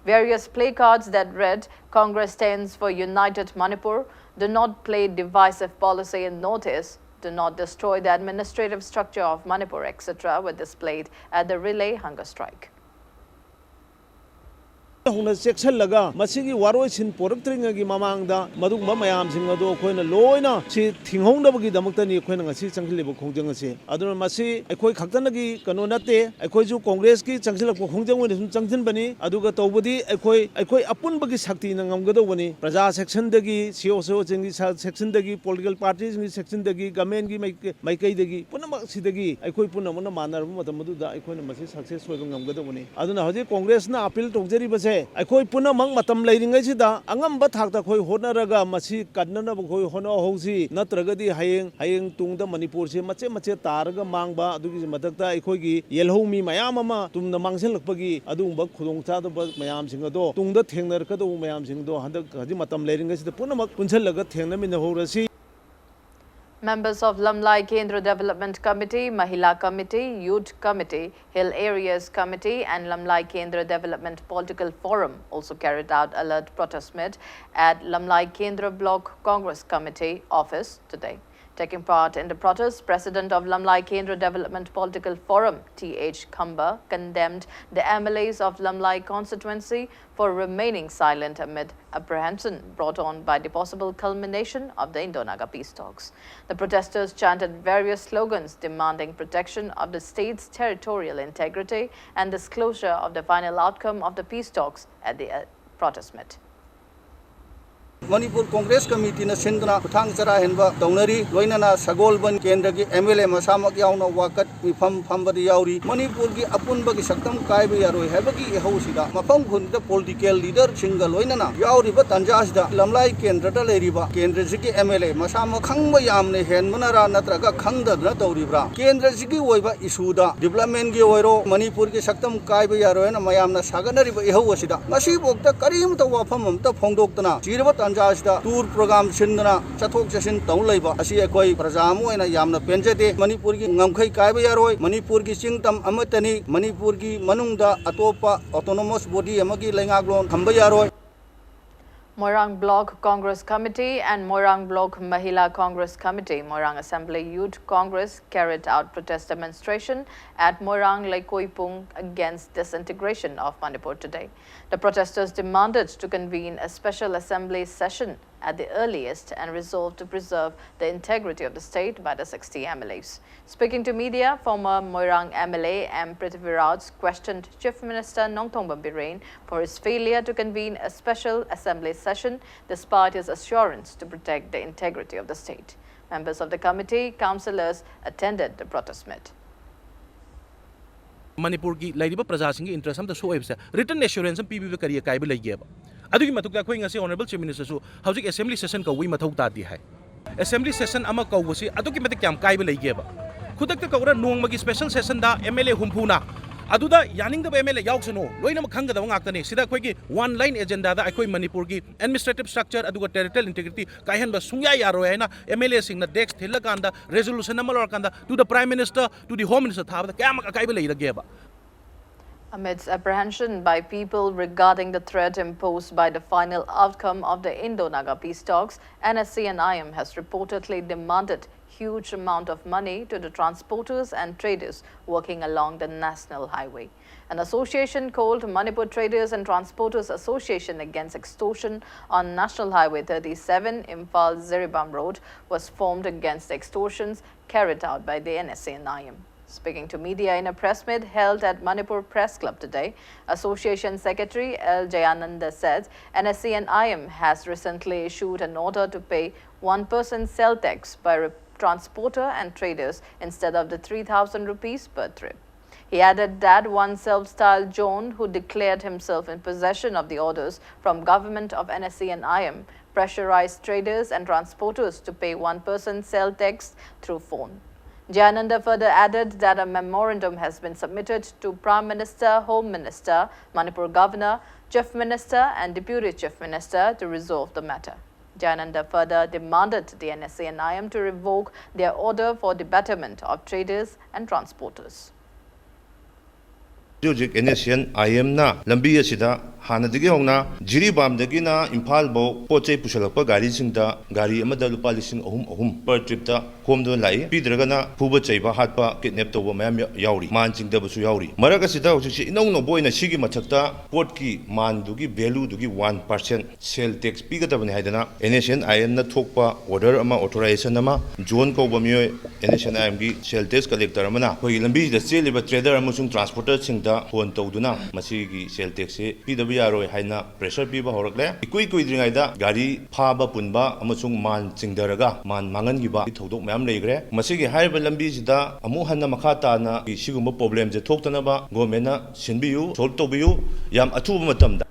Various placards that read, "Congress stands for United Manipur," "Do not play divisive policy in Northeast," "Do not destroy the administrative structure of Manipur," et cetera were displayed at the relay hunger strike. ꯍꯧꯅ ꯆꯦꯛꯁꯤꯜꯂꯒ ꯃꯁꯤꯒꯤ ꯋꯥꯔꯣꯏꯁꯤꯟ ꯄꯣꯔꯛꯇ꯭ꯔꯤꯉꯩꯒꯤ ꯃꯃꯥꯡꯗ ꯃꯗꯨꯒꯨꯝꯕ ꯃꯌꯥꯝꯁꯤꯡ ꯑꯗꯨ ꯑꯩꯈꯣꯏꯅ ꯂꯣꯏꯅ ꯁꯤ ꯊꯤꯡꯍꯧꯅꯕꯒꯤꯗꯃꯛꯇꯅꯤ ꯑꯩꯈꯣꯏꯅ ꯉꯁꯤ ꯆꯪꯁꯤꯜꯂꯤꯕ ꯈꯣꯡꯖꯪ ꯑꯁꯤ꯫ ꯑꯗꯨꯅ ꯃꯁꯤ ꯑꯩꯈꯣꯏ ꯈꯛꯇꯅꯒꯤ ꯀꯩꯅꯣ ꯅꯠꯇꯦ, ꯑꯩꯈꯣꯏꯁꯨ ꯀꯣꯡꯒ꯭ꯔꯦꯁꯀꯤ ꯆꯪꯁꯤꯜꯂꯛꯄ ꯈꯣꯡꯖꯪ ꯑꯣꯏꯅ ꯁꯨꯝ ꯆꯪꯁꯤꯟꯕꯅꯤ꯫ ꯑꯗꯨꯒ ꯇꯧꯕꯗꯤ ꯑꯩꯈꯣꯏ ꯑꯩꯈꯣꯏ ꯑꯄꯨꯟꯕꯒꯤ ꯁꯛꯇꯤꯅ ꯉꯝꯒꯗꯧꯕꯅꯤ꯫ ꯄ꯭ꯔꯖꯥ ꯁꯦꯛꯁꯟꯗꯒꯤ, ꯁꯤ ꯑꯣ ꯁꯤ ꯑꯣꯁꯤꯡꯒꯤ ꯁꯦꯛꯁꯟꯗꯒꯤ, ꯄꯣꯂꯤꯇꯤꯀꯦꯜ ꯄꯥꯔꯇꯤꯁꯤꯡꯒꯤ ꯁꯦꯛꯁꯟꯗꯒꯤ, ꯒꯃꯦꯟꯒꯤ ꯃꯥꯏꯀꯩꯗꯒꯤ ꯄꯨꯝꯅꯃꯛꯁꯤꯗꯒꯤ ꯑꯩꯈꯣꯏ ꯄꯨꯝꯅꯃꯛꯅ ꯃꯥꯟꯅꯔꯕ ꯃꯇꯝ ꯑꯗꯨꯗ ꯑꯩꯈꯣꯏꯅ ꯃꯁꯤ ꯁꯛꯁꯦꯁ ꯑꯣꯏꯕ ꯉꯝꯒꯗꯕꯅꯤ꯫ ꯑꯗꯨꯅ ꯍꯧꯖꯤꯛ ꯀꯣꯡꯒ꯭ꯔꯦꯁꯅ ꯑꯄꯤꯜ ꯇꯧꯖꯔꯤꯕꯁꯦ, ꯑꯩꯈꯣꯏ ꯄꯨꯝꯅꯃꯛ ꯃꯇꯝ ꯂꯩꯔꯤꯉꯩꯁꯤꯗ ꯑꯉꯝꯕ ꯊꯥꯛꯇ ꯑꯩꯈꯣꯏ ꯍꯣꯠꯅꯔꯒ ꯃꯁꯤ ꯀꯟꯅꯅꯕ ꯑꯩꯈꯣꯏ ꯍꯣꯠꯅꯍꯧꯁꯤ꯫ ꯅꯠꯇ꯭ꯔꯒꯗꯤ ꯍꯌꯦꯡ ꯍꯌꯦꯡ ꯇꯨꯡꯗ ꯃꯅꯤꯄꯨꯔꯁꯦ ꯃꯆꯦꯠ ꯃꯆꯦꯠ ꯇꯥꯔꯒ ꯃꯥꯡꯕ, ꯑꯗꯨꯒꯤ ꯃꯊꯛꯇ ꯑꯩꯈꯣꯏꯒꯤ ꯌꯦꯜꯍꯧꯃꯤ ꯃꯌꯥꯝ ꯑꯃ ꯇꯨꯡꯗ ꯃꯥꯡꯁꯤꯜꯂꯛꯄꯒꯤ ꯑꯗꯨꯒꯨꯝꯕ ꯈꯨꯗꯣꯡꯆꯥꯗꯕ ꯃꯌꯥꯝꯁꯤꯡ ꯑꯗꯣ, ꯇꯨꯡꯗ ꯊꯦꯡꯅꯔꯛꯀꯗꯧꯕ ꯃꯌꯥꯝꯁꯤꯡ ꯑꯗꯣ ꯍꯟꯗꯛ ꯍꯧꯖꯤꯛ ꯃꯇꯝ ꯂꯩꯔꯤꯉꯩꯁꯤꯗ ꯄꯨꯝꯅꯃꯛ ꯄꯨꯟꯁꯤꯜꯂꯒ ꯊꯦꯡꯅꯃꯤꯟꯅꯍꯧꯔꯁꯤ꯫ Members of Lamlai Kendra Development Committee, Mahila Committee, Youth Committee, Hill Areas Committee and Lamlai Kendra Development Political Forum also carried out alert protest meet at Lamlai Kendra Block Congress Committee office today. Taking part in the protest, President of Lamlai Kendra Development Political Forum, T H Khamba, condemned the M L As of Lamlai constituency for remaining silent amid apprehension brought on by the possible culmination of the Indo-Naga peace talks. The protesters chanted various slogans demanding protection of the state's territorial integrity and disclosure of the final outcome of the peace talks at the, uh, protest meet. Manipur Congress ꯀꯃꯤꯇꯤꯅ ꯁꯤꯟꯗꯨꯅ ꯈꯨꯊꯥꯡ ꯆꯔꯥ ꯍꯦꯟꯕ ꯇꯧꯅꯔꯤ꯫ ꯂꯣꯏꯅꯅ ꯁꯒꯣꯜꯕꯟ ꯀꯦꯟꯗ꯭ꯔꯒꯤ M L A ꯃꯁꯥꯃꯛ ꯌꯥꯎꯅ ꯋꯥꯀꯠ ꯃꯤꯐꯝ ꯐꯝꯕꯗ ꯌꯥꯎꯔꯤ꯫ ꯃꯅꯤꯄꯨꯔꯒꯤ ꯑꯄꯨꯟꯕꯒꯤ ꯁꯛꯇꯝ ꯀꯥꯏꯕ ꯌꯥꯔꯣꯏ ꯍꯥꯏꯕꯒꯤ ꯏꯍꯧꯁꯤꯗ ꯃꯐꯝ ꯈꯨꯗꯤꯡꯗ ꯄꯣꯂꯤꯇꯤꯀꯦꯜ ꯂꯤꯗꯔꯁꯤꯡꯒ ꯂꯣꯏꯅꯅ ꯌꯥꯎꯔꯤꯕ ꯇꯥꯟꯖꯥꯁꯤꯗ ꯂꯝꯂꯥꯏ ꯀꯦꯟꯗ꯭ꯔꯗ ꯂꯩꯔꯤꯕ ꯀꯦꯟꯗ꯭ꯔꯁꯤꯒꯤ ꯑꯦꯝ ꯑꯦꯜ ꯑꯦ ꯃꯁꯥꯃꯛ ꯈꯪꯕ ꯌꯥꯝꯅ ꯍꯦꯟꯕꯅꯔꯥ ꯅꯠꯇ꯭ꯔꯒ ꯈꯪꯗꯗꯅ ꯇꯧꯔꯤꯕ꯭ꯔꯥ? ꯀꯦꯟꯗ꯭ꯔꯁꯤꯒꯤ ꯑꯣꯏꯕ ꯏꯁꯨꯗ, ꯗꯤꯕ꯭ꯂꯞꯃꯦꯟꯒꯤ ꯑꯣꯏꯔꯣ, ꯃꯅꯤꯄꯨꯔꯒꯤ ꯁꯛꯇꯝ ꯀꯥꯏꯕ ꯌꯥꯔꯣꯏ ꯍꯥꯏꯅ ꯃꯌꯥꯝꯅ ꯁꯥꯒꯠꯅꯔꯤꯕ ꯏꯍꯧ ꯑꯁꯤꯗ ꯉꯁꯤꯐꯥꯎꯗ ꯀꯔꯤꯃꯇ ꯋꯥꯐꯝ ꯑꯃꯇ ꯐꯣꯡꯗꯣꯛꯇꯅ ꯆꯤꯔꯕ ꯇꯥꯟꯖꯥꯁꯤꯗ ꯇꯨꯔ ꯄ꯭ꯔꯣꯒ꯭ꯔꯥꯝ ꯁꯤꯟꯗꯅ ꯆꯠꯊꯣꯛ ꯆꯠꯁꯤꯟ ꯇꯧ ꯂꯩꯕ ꯑꯁꯤ ꯑꯩꯈꯣꯏ ꯄ꯭ꯔꯖꯥ ꯑꯃ ꯑꯣꯏꯅ ꯌꯥꯝꯅ ꯄꯦꯟꯖꯗꯦ꯫ ꯃꯅꯤꯄꯨꯔꯒꯤ ꯉꯝꯈꯩ ꯀꯥꯏꯕ ꯌꯥꯔꯣꯏ꯫ ꯃꯅꯤꯄꯨꯔꯒꯤ ꯆꯤꯡ ꯇꯝ ꯑꯃꯠꯇꯅꯤ꯫ ꯃꯅꯤꯄꯨꯔꯒꯤ ꯃꯅꯨꯡꯗ ꯑꯇꯣꯞꯄ autonomous body ꯑꯃꯒꯤ ꯂꯩꯉꯥꯛꯂꯣꯟ ꯊꯝꯕ ꯌꯥꯔꯣꯏ꯫ Moirang Block Congress Committee and Moirang Block Mahila Congress Committee, Moirang Assembly Youth Congress carried out protest demonstration at Moirang Leikoipung against disintegration of Manipur today. The protesters demanded to convene a special assembly session at the earliest and resolved to preserve the integrity of the state by the sixty M L As. Speaking to media, former Moirang M L A M Prithviraj questioned Chief Minister Nongthombam Biren for his failure to convene a special assembly session despite his assurance to protect the integrity of the state. Members of the committee, councillors attended the protest meet. ꯃꯅꯤꯄꯨꯔꯒꯤ ꯂꯩꯔꯤꯕ ꯄ꯭ꯔꯖꯥꯁꯤꯡꯒꯤ interest ꯑꯝꯇ ꯁꯣꯛꯑꯣꯏꯕꯁꯦ return assurance ꯑꯃ ꯄꯤꯕꯤꯕ ꯀꯔꯤ ꯑꯀꯥꯏꯕ ꯂꯩꯒꯦꯕ? ꯑꯗꯨꯒꯤ ꯃꯊꯛꯇ ꯑꯩꯈꯣꯏ ꯉꯁꯤ ꯑꯣꯅꯔꯦꯕꯜ ꯆꯤꯐ ꯃꯤꯅꯤꯁꯇꯔꯁꯨ ꯍꯧꯖꯤꯛ ꯑꯦꯁꯦꯝꯕ꯭ꯂꯤ ꯁꯦꯁꯟ ꯀꯧꯕꯒꯤ ꯃꯊꯧ ꯇꯥꯗꯦ ꯍꯥꯏ꯫ ꯑꯦꯁꯦꯝꯕ꯭ꯂꯤ ꯁꯦꯁꯟ ꯑꯃ ꯀꯧꯕꯁꯤ ꯑꯗꯨꯛꯀꯤ ꯃꯇꯤꯛ ꯀꯌꯥꯝ ꯀꯥꯏꯕ ꯂꯩꯒꯦꯕ? ꯈꯨꯗꯛꯇ ꯀꯧꯔ ꯅꯣꯡꯃꯒꯤ ꯁ꯭ꯄꯦꯁꯦꯜ ꯁꯦꯁꯟꯗ ꯑꯦꯝ ꯑꯦꯜ ꯑꯦ ꯍꯨꯝꯐꯨꯅ ꯑꯗꯨꯗ ꯌꯥꯅꯤꯡꯗꯕ ꯑꯦꯝ ꯑꯦꯜ ꯑꯦ ꯌꯥꯎꯁꯅꯨ, ꯂꯣꯏꯅꯃꯛ ꯈꯪꯒꯗꯕ ꯉꯥꯛꯇꯅꯤ꯫ ꯁꯤꯗ ꯑꯩꯈꯣꯏꯒꯤ ꯋꯥꯟ ꯂꯥꯏꯟ ꯑꯦꯖꯦꯟꯗꯥꯗ ꯑꯩꯈꯣꯏ ꯃꯅꯤꯄꯨꯔꯒꯤ ꯑꯦꯗꯃꯤꯅꯤꯁꯇ꯭ꯔꯦꯇꯤꯚ ꯁ꯭ꯇ꯭ꯔꯛꯆꯔ ꯑꯗꯨꯒ ꯇꯦꯔꯤꯇꯣꯔꯤꯌꯦꯜ ꯏꯟꯇꯤꯒ꯭ꯔꯤꯇꯤ ꯀꯥꯏꯍꯟꯕ ꯁꯨꯡꯌꯥ ꯌꯥꯔꯣꯏ ꯍꯥꯏꯅ ꯑꯦꯝ ꯑꯦꯜ ꯑꯦꯁꯤꯡꯅ ꯗꯦꯁꯛ ꯊꯤꯜꯂꯀꯥꯟꯗ ꯔꯦꯖꯣꯂꯨꯁꯟ ꯑꯃ ꯂꯧꯔꯀꯥꯟꯗ to the Prime Minister, to the Home Minister ꯊꯥꯕꯗ ꯀꯌꯥꯃꯨꯛ ꯑꯀꯥꯏꯕ ꯂꯩꯔꯒꯦꯕ? Amidst apprehension by people regarding the threat imposed by the final outcome of the Indo-Naga peace talks, N S C N I M has reportedly demanded huge amount of money to the transporters and traders working along the national highway. An association called Manipur Traders and Transporters Association Against Extortion on National Highway thirty-seven, Imphal Jiribam Road, was formed against the extortions carried out by the N S C N I M. Speaking to media in a press meet held at Manipur Press Club today, Association Secretary L Jayananda said N S C and I M has recently issued an order to pay one percent sale tax by re- transporter and traders instead of the three thousand rupees per trip. He added that one self-styled John who declared himself in possession of the orders from government of N S C and I M pressurized traders and transporters to pay one percent sale tax through phone. Jayananda further added that a memorandum has been submitted to Prime Minister, Home Minister, Manipur Governor, Chief Minister and Deputy Chief Minister to resolve the matter. Jayananda further demanded the N S C and I M to revoke their order for debarment of traders and transporters. ꯍꯧꯖꯤꯛ ꯍꯧꯖꯤꯛ N S C and I M ꯅ ꯂꯝꯕꯤ ꯑꯁꯤꯗ ꯍꯥꯟꯅꯗꯒꯤ ꯍꯧꯅ ꯖꯤꯔꯤꯕꯥꯝꯗꯒꯤꯅ ꯏꯝꯐꯥꯜ ꯐꯥꯎ ꯄꯣꯠ ꯆꯩ ꯄꯨꯁꯜꯂꯛꯄ ꯒꯥꯔꯤꯁꯤꯡꯗ ꯒꯥꯔꯤ ꯑꯃꯗ ꯂꯨꯄꯥ ꯂꯤꯁꯤꯡ ꯑꯍꯨꯝ ꯑꯍꯨꯝ per trip ꯇ ꯈꯣꯝꯗꯨꯅ ꯂꯥꯛꯏ꯫ ꯄꯤꯗ꯭ꯔꯒꯅ ꯐꯨꯕ ꯆꯩꯕ ꯍꯥꯠꯄ kidnap ꯇꯧꯕ ꯃꯌꯥꯝ ꯌꯥ- ꯌꯥꯎꯔꯤ꯫ ꯃꯥꯟ ꯆꯤꯡꯗꯕꯁꯨ ꯌꯥꯎꯔꯤ꯫ ꯃꯔꯛ ꯑꯁꯤꯗ ꯍꯧꯖꯤꯛꯁꯤ ꯏꯅꯧ ꯅꯧꯕ ꯑꯣꯏꯅ ꯁꯤꯒꯤ ꯃꯊꯛꯇ ꯄꯣꯠꯀꯤ ꯃꯥꯟꯗꯨꯒꯤ value ꯗꯨꯒꯤ one percent sale tax ꯄꯤꯒꯗꯕꯅꯤ ꯍꯥꯏꯗꯅ N S C and I M ꯅ ꯊꯣꯛꯄ order ꯑꯃ, authorization ꯑꯃ, John ꯀꯧꯕ ꯃꯤꯑꯣꯏ N S C and I M ꯒꯤ sale tax collector ꯑꯃꯅ ꯑꯩꯈꯣꯏꯒꯤ ꯂꯝꯕꯤꯁꯤꯗ ꯆꯦꯜꯂꯤꯕ trader ꯑꯃꯁꯨꯡ transporter ꯁꯤꯡꯗ phone ꯇꯧꯗꯨꯅ ꯃꯁꯤꯒꯤ sale tax ꯁꯤ ꯄꯤꯗꯕ ꯌꯥꯔꯣꯏ ꯍꯥꯏꯅ pressure ꯄꯤꯕ ꯍꯧꯔꯛꯂꯦ꯫ ꯏꯀꯨꯏ ꯀꯨꯏꯗ꯭ꯔꯤꯉꯩꯗ ꯒꯥꯔꯤ ꯐꯥꯕ ꯄꯨꯟꯕ ꯑꯃꯁꯨꯡ ꯃꯥꯟ ꯆꯤꯡꯊꯔꯒ ꯃꯥꯟ ꯃꯥꯡꯍꯟꯈꯤꯕ ꯊꯧꯗꯣꯛ ꯃꯌꯥꯝ ꯂꯩꯈ꯭ꯔꯦ꯫ ꯃꯁꯤꯒꯤ ꯍꯥꯏꯔꯤꯕ ꯂꯝꯕꯤꯁꯤꯗ ꯑꯃꯨꯛ ꯍꯟꯅ ꯃꯈꯥ ꯇꯥꯅ ꯁꯤꯒꯨꯝꯕ problem ꯁꯦ ꯊꯣꯛꯇꯅꯕ government ꯅ ꯁꯤꯟꯕꯤꯌꯨ, solve ꯇꯧꯕꯤꯌꯨ, ꯌꯥꯝ ꯑꯊꯨꯕ ꯃꯇꯝꯗ꯫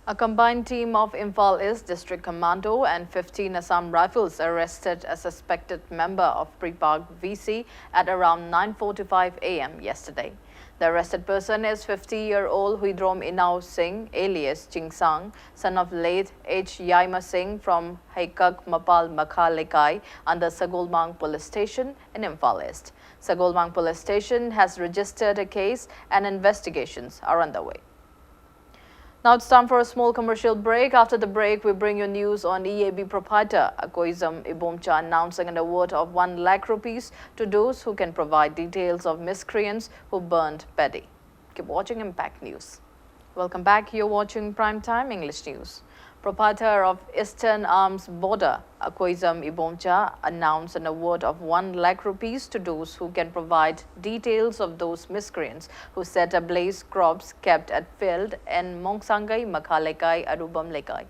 A combined team of Imphal East District Commando and fifteen Assam Rifles arrested a suspected member of Prepak V C at around nine forty-five A M yesterday. The arrested person is fifty-year-old Huidrom Inao Singh, alias Chingsang, son of late H Yaima Singh from Haikak Mapal Makha Lekai under Sagolmang Police Station in Imphal East. Sagolmang Police Station has registered a case and investigations are underway. Now it's time for a small commercial break. After the break, we bring you news on E A B proprietor Akoizam Ibomcha announcing an award of one lakh rupees to those who can provide details of miscreants who burned paddy. Keep watching Impact News. Welcome back. You're watching Prime Time English News. Proprietor of Eastern Arms Border, Akoijam Ibomcha, announced an award of one lakh rupees to those who can provide details of those miscreants who set ablaze crops kept at field in Mongsangai, Makha Lekai, Arubam Lekai.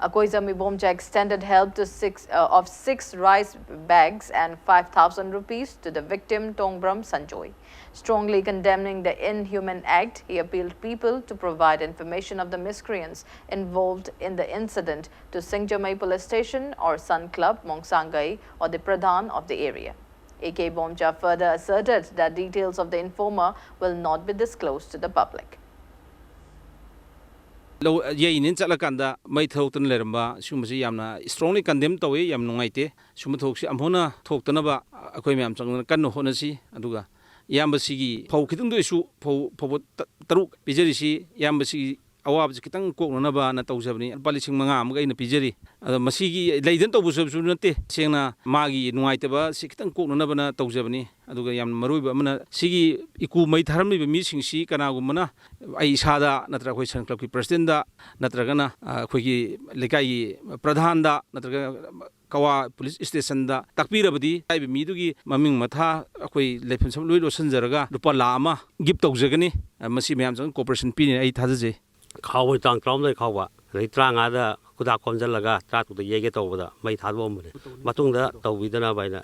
Akoijam Ibomcha extended help to six, uh, of six rice bags and five thousand rupees to the victim Tongbram Sanjoy. Strongly condemning the inhuman act, he appealed people to provide information of the miscreants involved in the incident to Singjamei Police Station or Sun Club, Mongsangai, or the Pradhan of the area. A K Bomcha further asserted that details of the informer will not be disclosed to the public. ꯂꯧ ꯌꯩꯅꯦꯅ ꯆꯠꯂꯀꯥꯟꯗ ꯃꯩ ꯊꯥꯗꯣꯛꯇꯅ ꯂꯩꯔꯝꯕ ꯁꯤꯒꯨꯝꯕꯁꯤ ꯌꯥꯝꯅ strongly condemn ꯇꯧꯏ, ꯌꯥꯝ ꯅꯨꯡꯉꯥꯏꯇꯦ꯫ ꯁꯤꯒꯨꯝꯕ ꯊꯧꯗꯣꯛꯁꯤ ꯑꯃꯨꯛ ꯍꯟꯅ ꯊꯣꯛꯇꯅꯕ ꯑꯩꯈꯣꯏ ꯃꯌꯥꯝ ꯆꯪꯗꯅ ꯀꯟꯅ ꯍꯣꯠꯅꯁꯤ꯫ ꯑꯗꯨꯒ ꯏꯌꯥꯝꯕꯁꯤꯒꯤ ꯐꯧ ꯈꯤꯇꯪꯗ ꯑꯣꯏꯁꯨ ꯐꯧ ꯐꯧꯕꯣꯠ ꯇ- ꯇꯔꯨꯛ ꯄꯤꯖꯔꯤꯁꯤ ꯏꯌꯥꯝꯕꯁꯤꯒꯤ ꯑꯋꯥꯕꯁꯤ ꯈꯤꯇꯪ ꯀꯣꯛꯅꯅꯕꯅ ꯇꯧꯖꯕꯅꯤ꯫ ꯂꯨꯄꯥ ꯂꯤꯁꯤꯡ ꯃꯉꯥ ꯑꯃꯒ ꯑꯩꯅ ꯄꯤꯖꯔꯤ꯫ ꯑꯗꯣ ꯃꯁꯤꯒꯤ ꯂꯩꯗꯅ ꯇꯧꯕꯁꯨ ꯅꯠꯇꯦ, ꯁꯦꯡꯅ ꯃꯥꯒꯤ ꯅꯨꯡꯉꯥꯏꯇꯕ ꯁꯤ ꯈꯤꯇꯪ ꯀꯣꯛꯅꯅꯕꯅ ꯇꯧꯖꯕꯅꯤ꯫ ꯑꯗꯨꯒ ꯌꯥꯝꯅ ꯃꯔꯨ ꯑꯣꯏꯕ ꯑꯃꯅ, ꯁꯤꯒꯤ ꯏꯀꯨ ꯃꯩ ꯊꯥꯔꯝꯂꯤꯕ ꯃꯤꯁꯤꯡꯁꯤ ꯀꯅꯥꯒꯨꯝꯕꯅ ꯑꯩ ꯏꯁꯥꯗ ꯅꯠꯇ꯭ꯔꯒ ꯑꯩꯈꯣꯏ ꯁꯟ ꯀ꯭ꯂꯕꯀꯤ presidentꯗ ꯅꯠꯇ꯭ꯔꯒꯅ ꯑ, ꯑꯩꯈꯣꯏꯒꯤ ꯂꯩꯀꯥꯏꯒꯤ ꯄ꯭ꯔꯙꯥꯟꯗ ꯅꯠꯇ꯭ꯔꯒ ꯀꯋꯥ police stationꯗ ꯇꯥꯛꯄꯤꯔꯕꯗꯤ ꯍꯥꯏꯔꯤꯕ ꯃꯤꯗꯨꯒꯤ ꯃꯃꯤꯡ ꯃꯊꯥ ꯑꯩꯈꯣꯏ ꯂꯩꯐꯝ ꯁꯝ ꯂꯣꯏ ꯂꯣꯠꯁꯤꯟꯖꯔꯒ ꯂꯨꯄꯥ ꯂꯥꯈ ꯑꯃ gift ꯇꯧꯖꯒꯅꯤ꯫ ꯑ, ꯃꯁꯤ ꯃꯌꯥꯝ ꯆꯪ cooperation ꯄꯤꯅꯤ ꯑꯩ ꯊꯥꯖꯖꯩ꯫ ꯈꯥꯎꯕ ꯇꯥꯡ ꯇꯔꯥꯍꯨꯝꯗꯣꯏ ꯈꯥꯎꯕ, ꯑꯗꯩ ꯇꯔꯥꯃꯉꯥꯗ ꯈꯨꯗꯥꯛ ꯈꯣꯝꯖꯤꯜꯂꯒ ꯇꯔꯥꯇꯔꯨꯛꯇ ꯌꯩꯒꯦ ꯇꯧꯕꯗ ꯃꯩ ꯊꯥꯗꯣꯛꯑꯝꯕꯅꯦ꯫ ꯃꯇꯨꯡꯗ ꯇꯧꯕꯤꯗꯅꯕ ꯍꯥꯏꯅ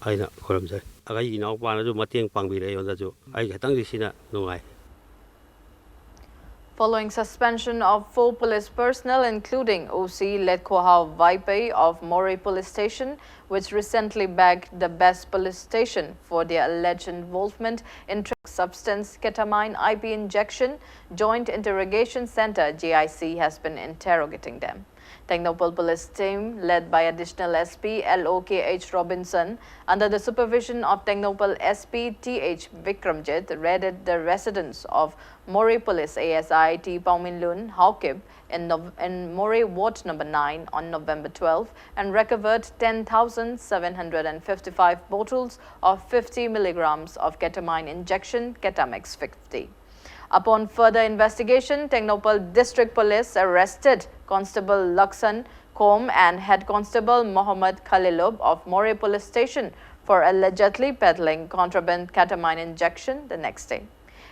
ꯑꯩꯅ ꯈꯨꯔꯨꯝꯖꯩ꯫ ꯑꯩꯒꯤ ꯏꯅꯥꯎꯄꯥꯅꯁꯨ ꯃꯇꯦꯡ ꯄꯥꯡꯕꯤꯔꯦ ꯑꯩꯉꯣꯟꯗꯁꯨ꯫ ꯑꯩ ꯈꯤꯇꯪꯗꯤ ꯁꯤꯅ ꯅꯨꯡꯉꯥꯏ꯫ Following suspension of four police personnel, including O C Letkohao Vaipei of Moreh Police Station, which recently bagged the Best Police Station for their alleged involvement in traffic substance ketamine I P injection, Joint Interrogation Center, J I C, has been interrogating them. Tengnoupal Police Team, led by Additional S P L O K H Robinson, under the supervision of Tengnoupal S P T H Vikramjit, raided the residence of Moreh Police A S I T Paominlun Haokip in, Nov- in Moreh Ward number nine on November twelve and recovered ten thousand seven hundred and fifty-five bottles of fifty milligrams of ketamine injection, Ketamex fifty. Upon further investigation, Tengnoupal District Police arrested Constable Laksan Kom and Head Constable Mohammad Khalilub of Moreh Police Station for allegedly peddling contraband ketamine injection the next day.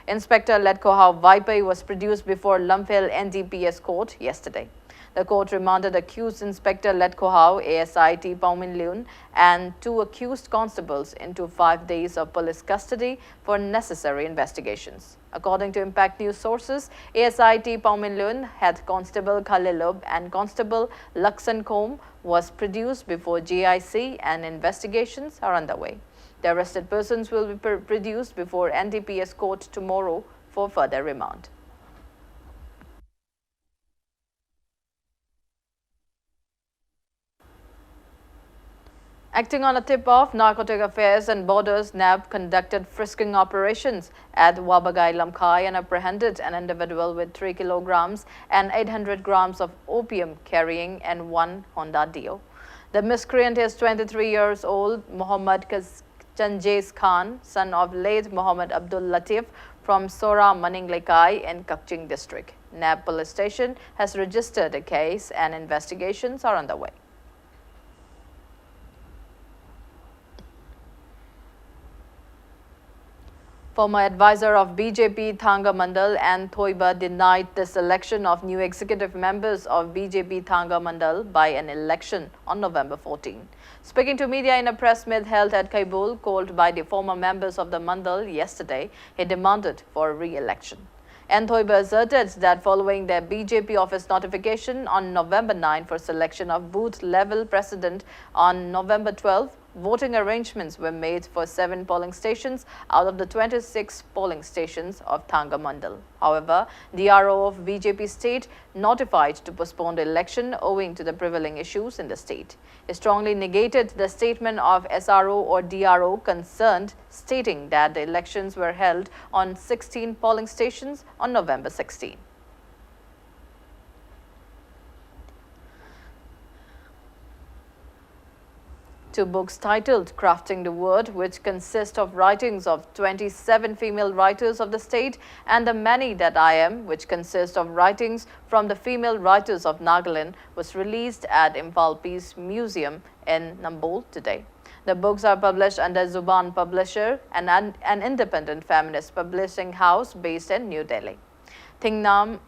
Inspector Letkohao Vaipai was produced before Lamphel N D P S court yesterday. The court remanded accused Inspector Letkohao, A S I T Paumin Leun, and two accused constables into five days of police custody for necessary investigations. According to Impact News sources, A S I T Paumin Leun, Head Constable Khalilub, and Constable Laksan Kom was produced before J I C and investigations are underway. The arrested persons will be pr- produced before N D P S court tomorrow for further remand. Acting on a tip-off, Narcotic Affairs and Borders, nab, conducted frisking operations at Wabagai Lamkhai and apprehended an individual with three kilograms and eight hundred grams of opium carrying and one Honda Dio. The miscreant is twenty-three years old Mohammad Kaz- Chanjez Khan, son of late Mohammad Abdul Latif, from Sora Maning Lekai in Kakching district. nab police station has registered a case and investigations are underway. Former advisor of B J P Thanga Mandal N Thoiba denied the selection of new executive members of B J P Thanga Mandal by an election on November fourteen. Speaking to media in a press meet held at Kaibul, called by the former members of the Mandal yesterday, he demanded for re-election. N Thoiba asserted that following their B J P office notification on November nine for selection of booth level president on November twelve, voting arrangements were made for seven polling stations out of the twenty-six polling stations of Thanga Mandal. However, D R O of B J P state notified to postpone the election owing to the prevailing issues in the state. He strongly negated the statement of S R O or D R O concerned, stating that the elections were held on sixteen polling stations on November sixteen. Two books titled Crafting the Word, which consist of writings of twenty-seven female writers of the state, and The Many That I Am, which consist of writings from the female writers of Nagaland, was released at Imphal Peace Museum in Nambol today. The books are published under Zubaan Publisher, an, an independent feminist publishing house based in New Delhi. Thingnam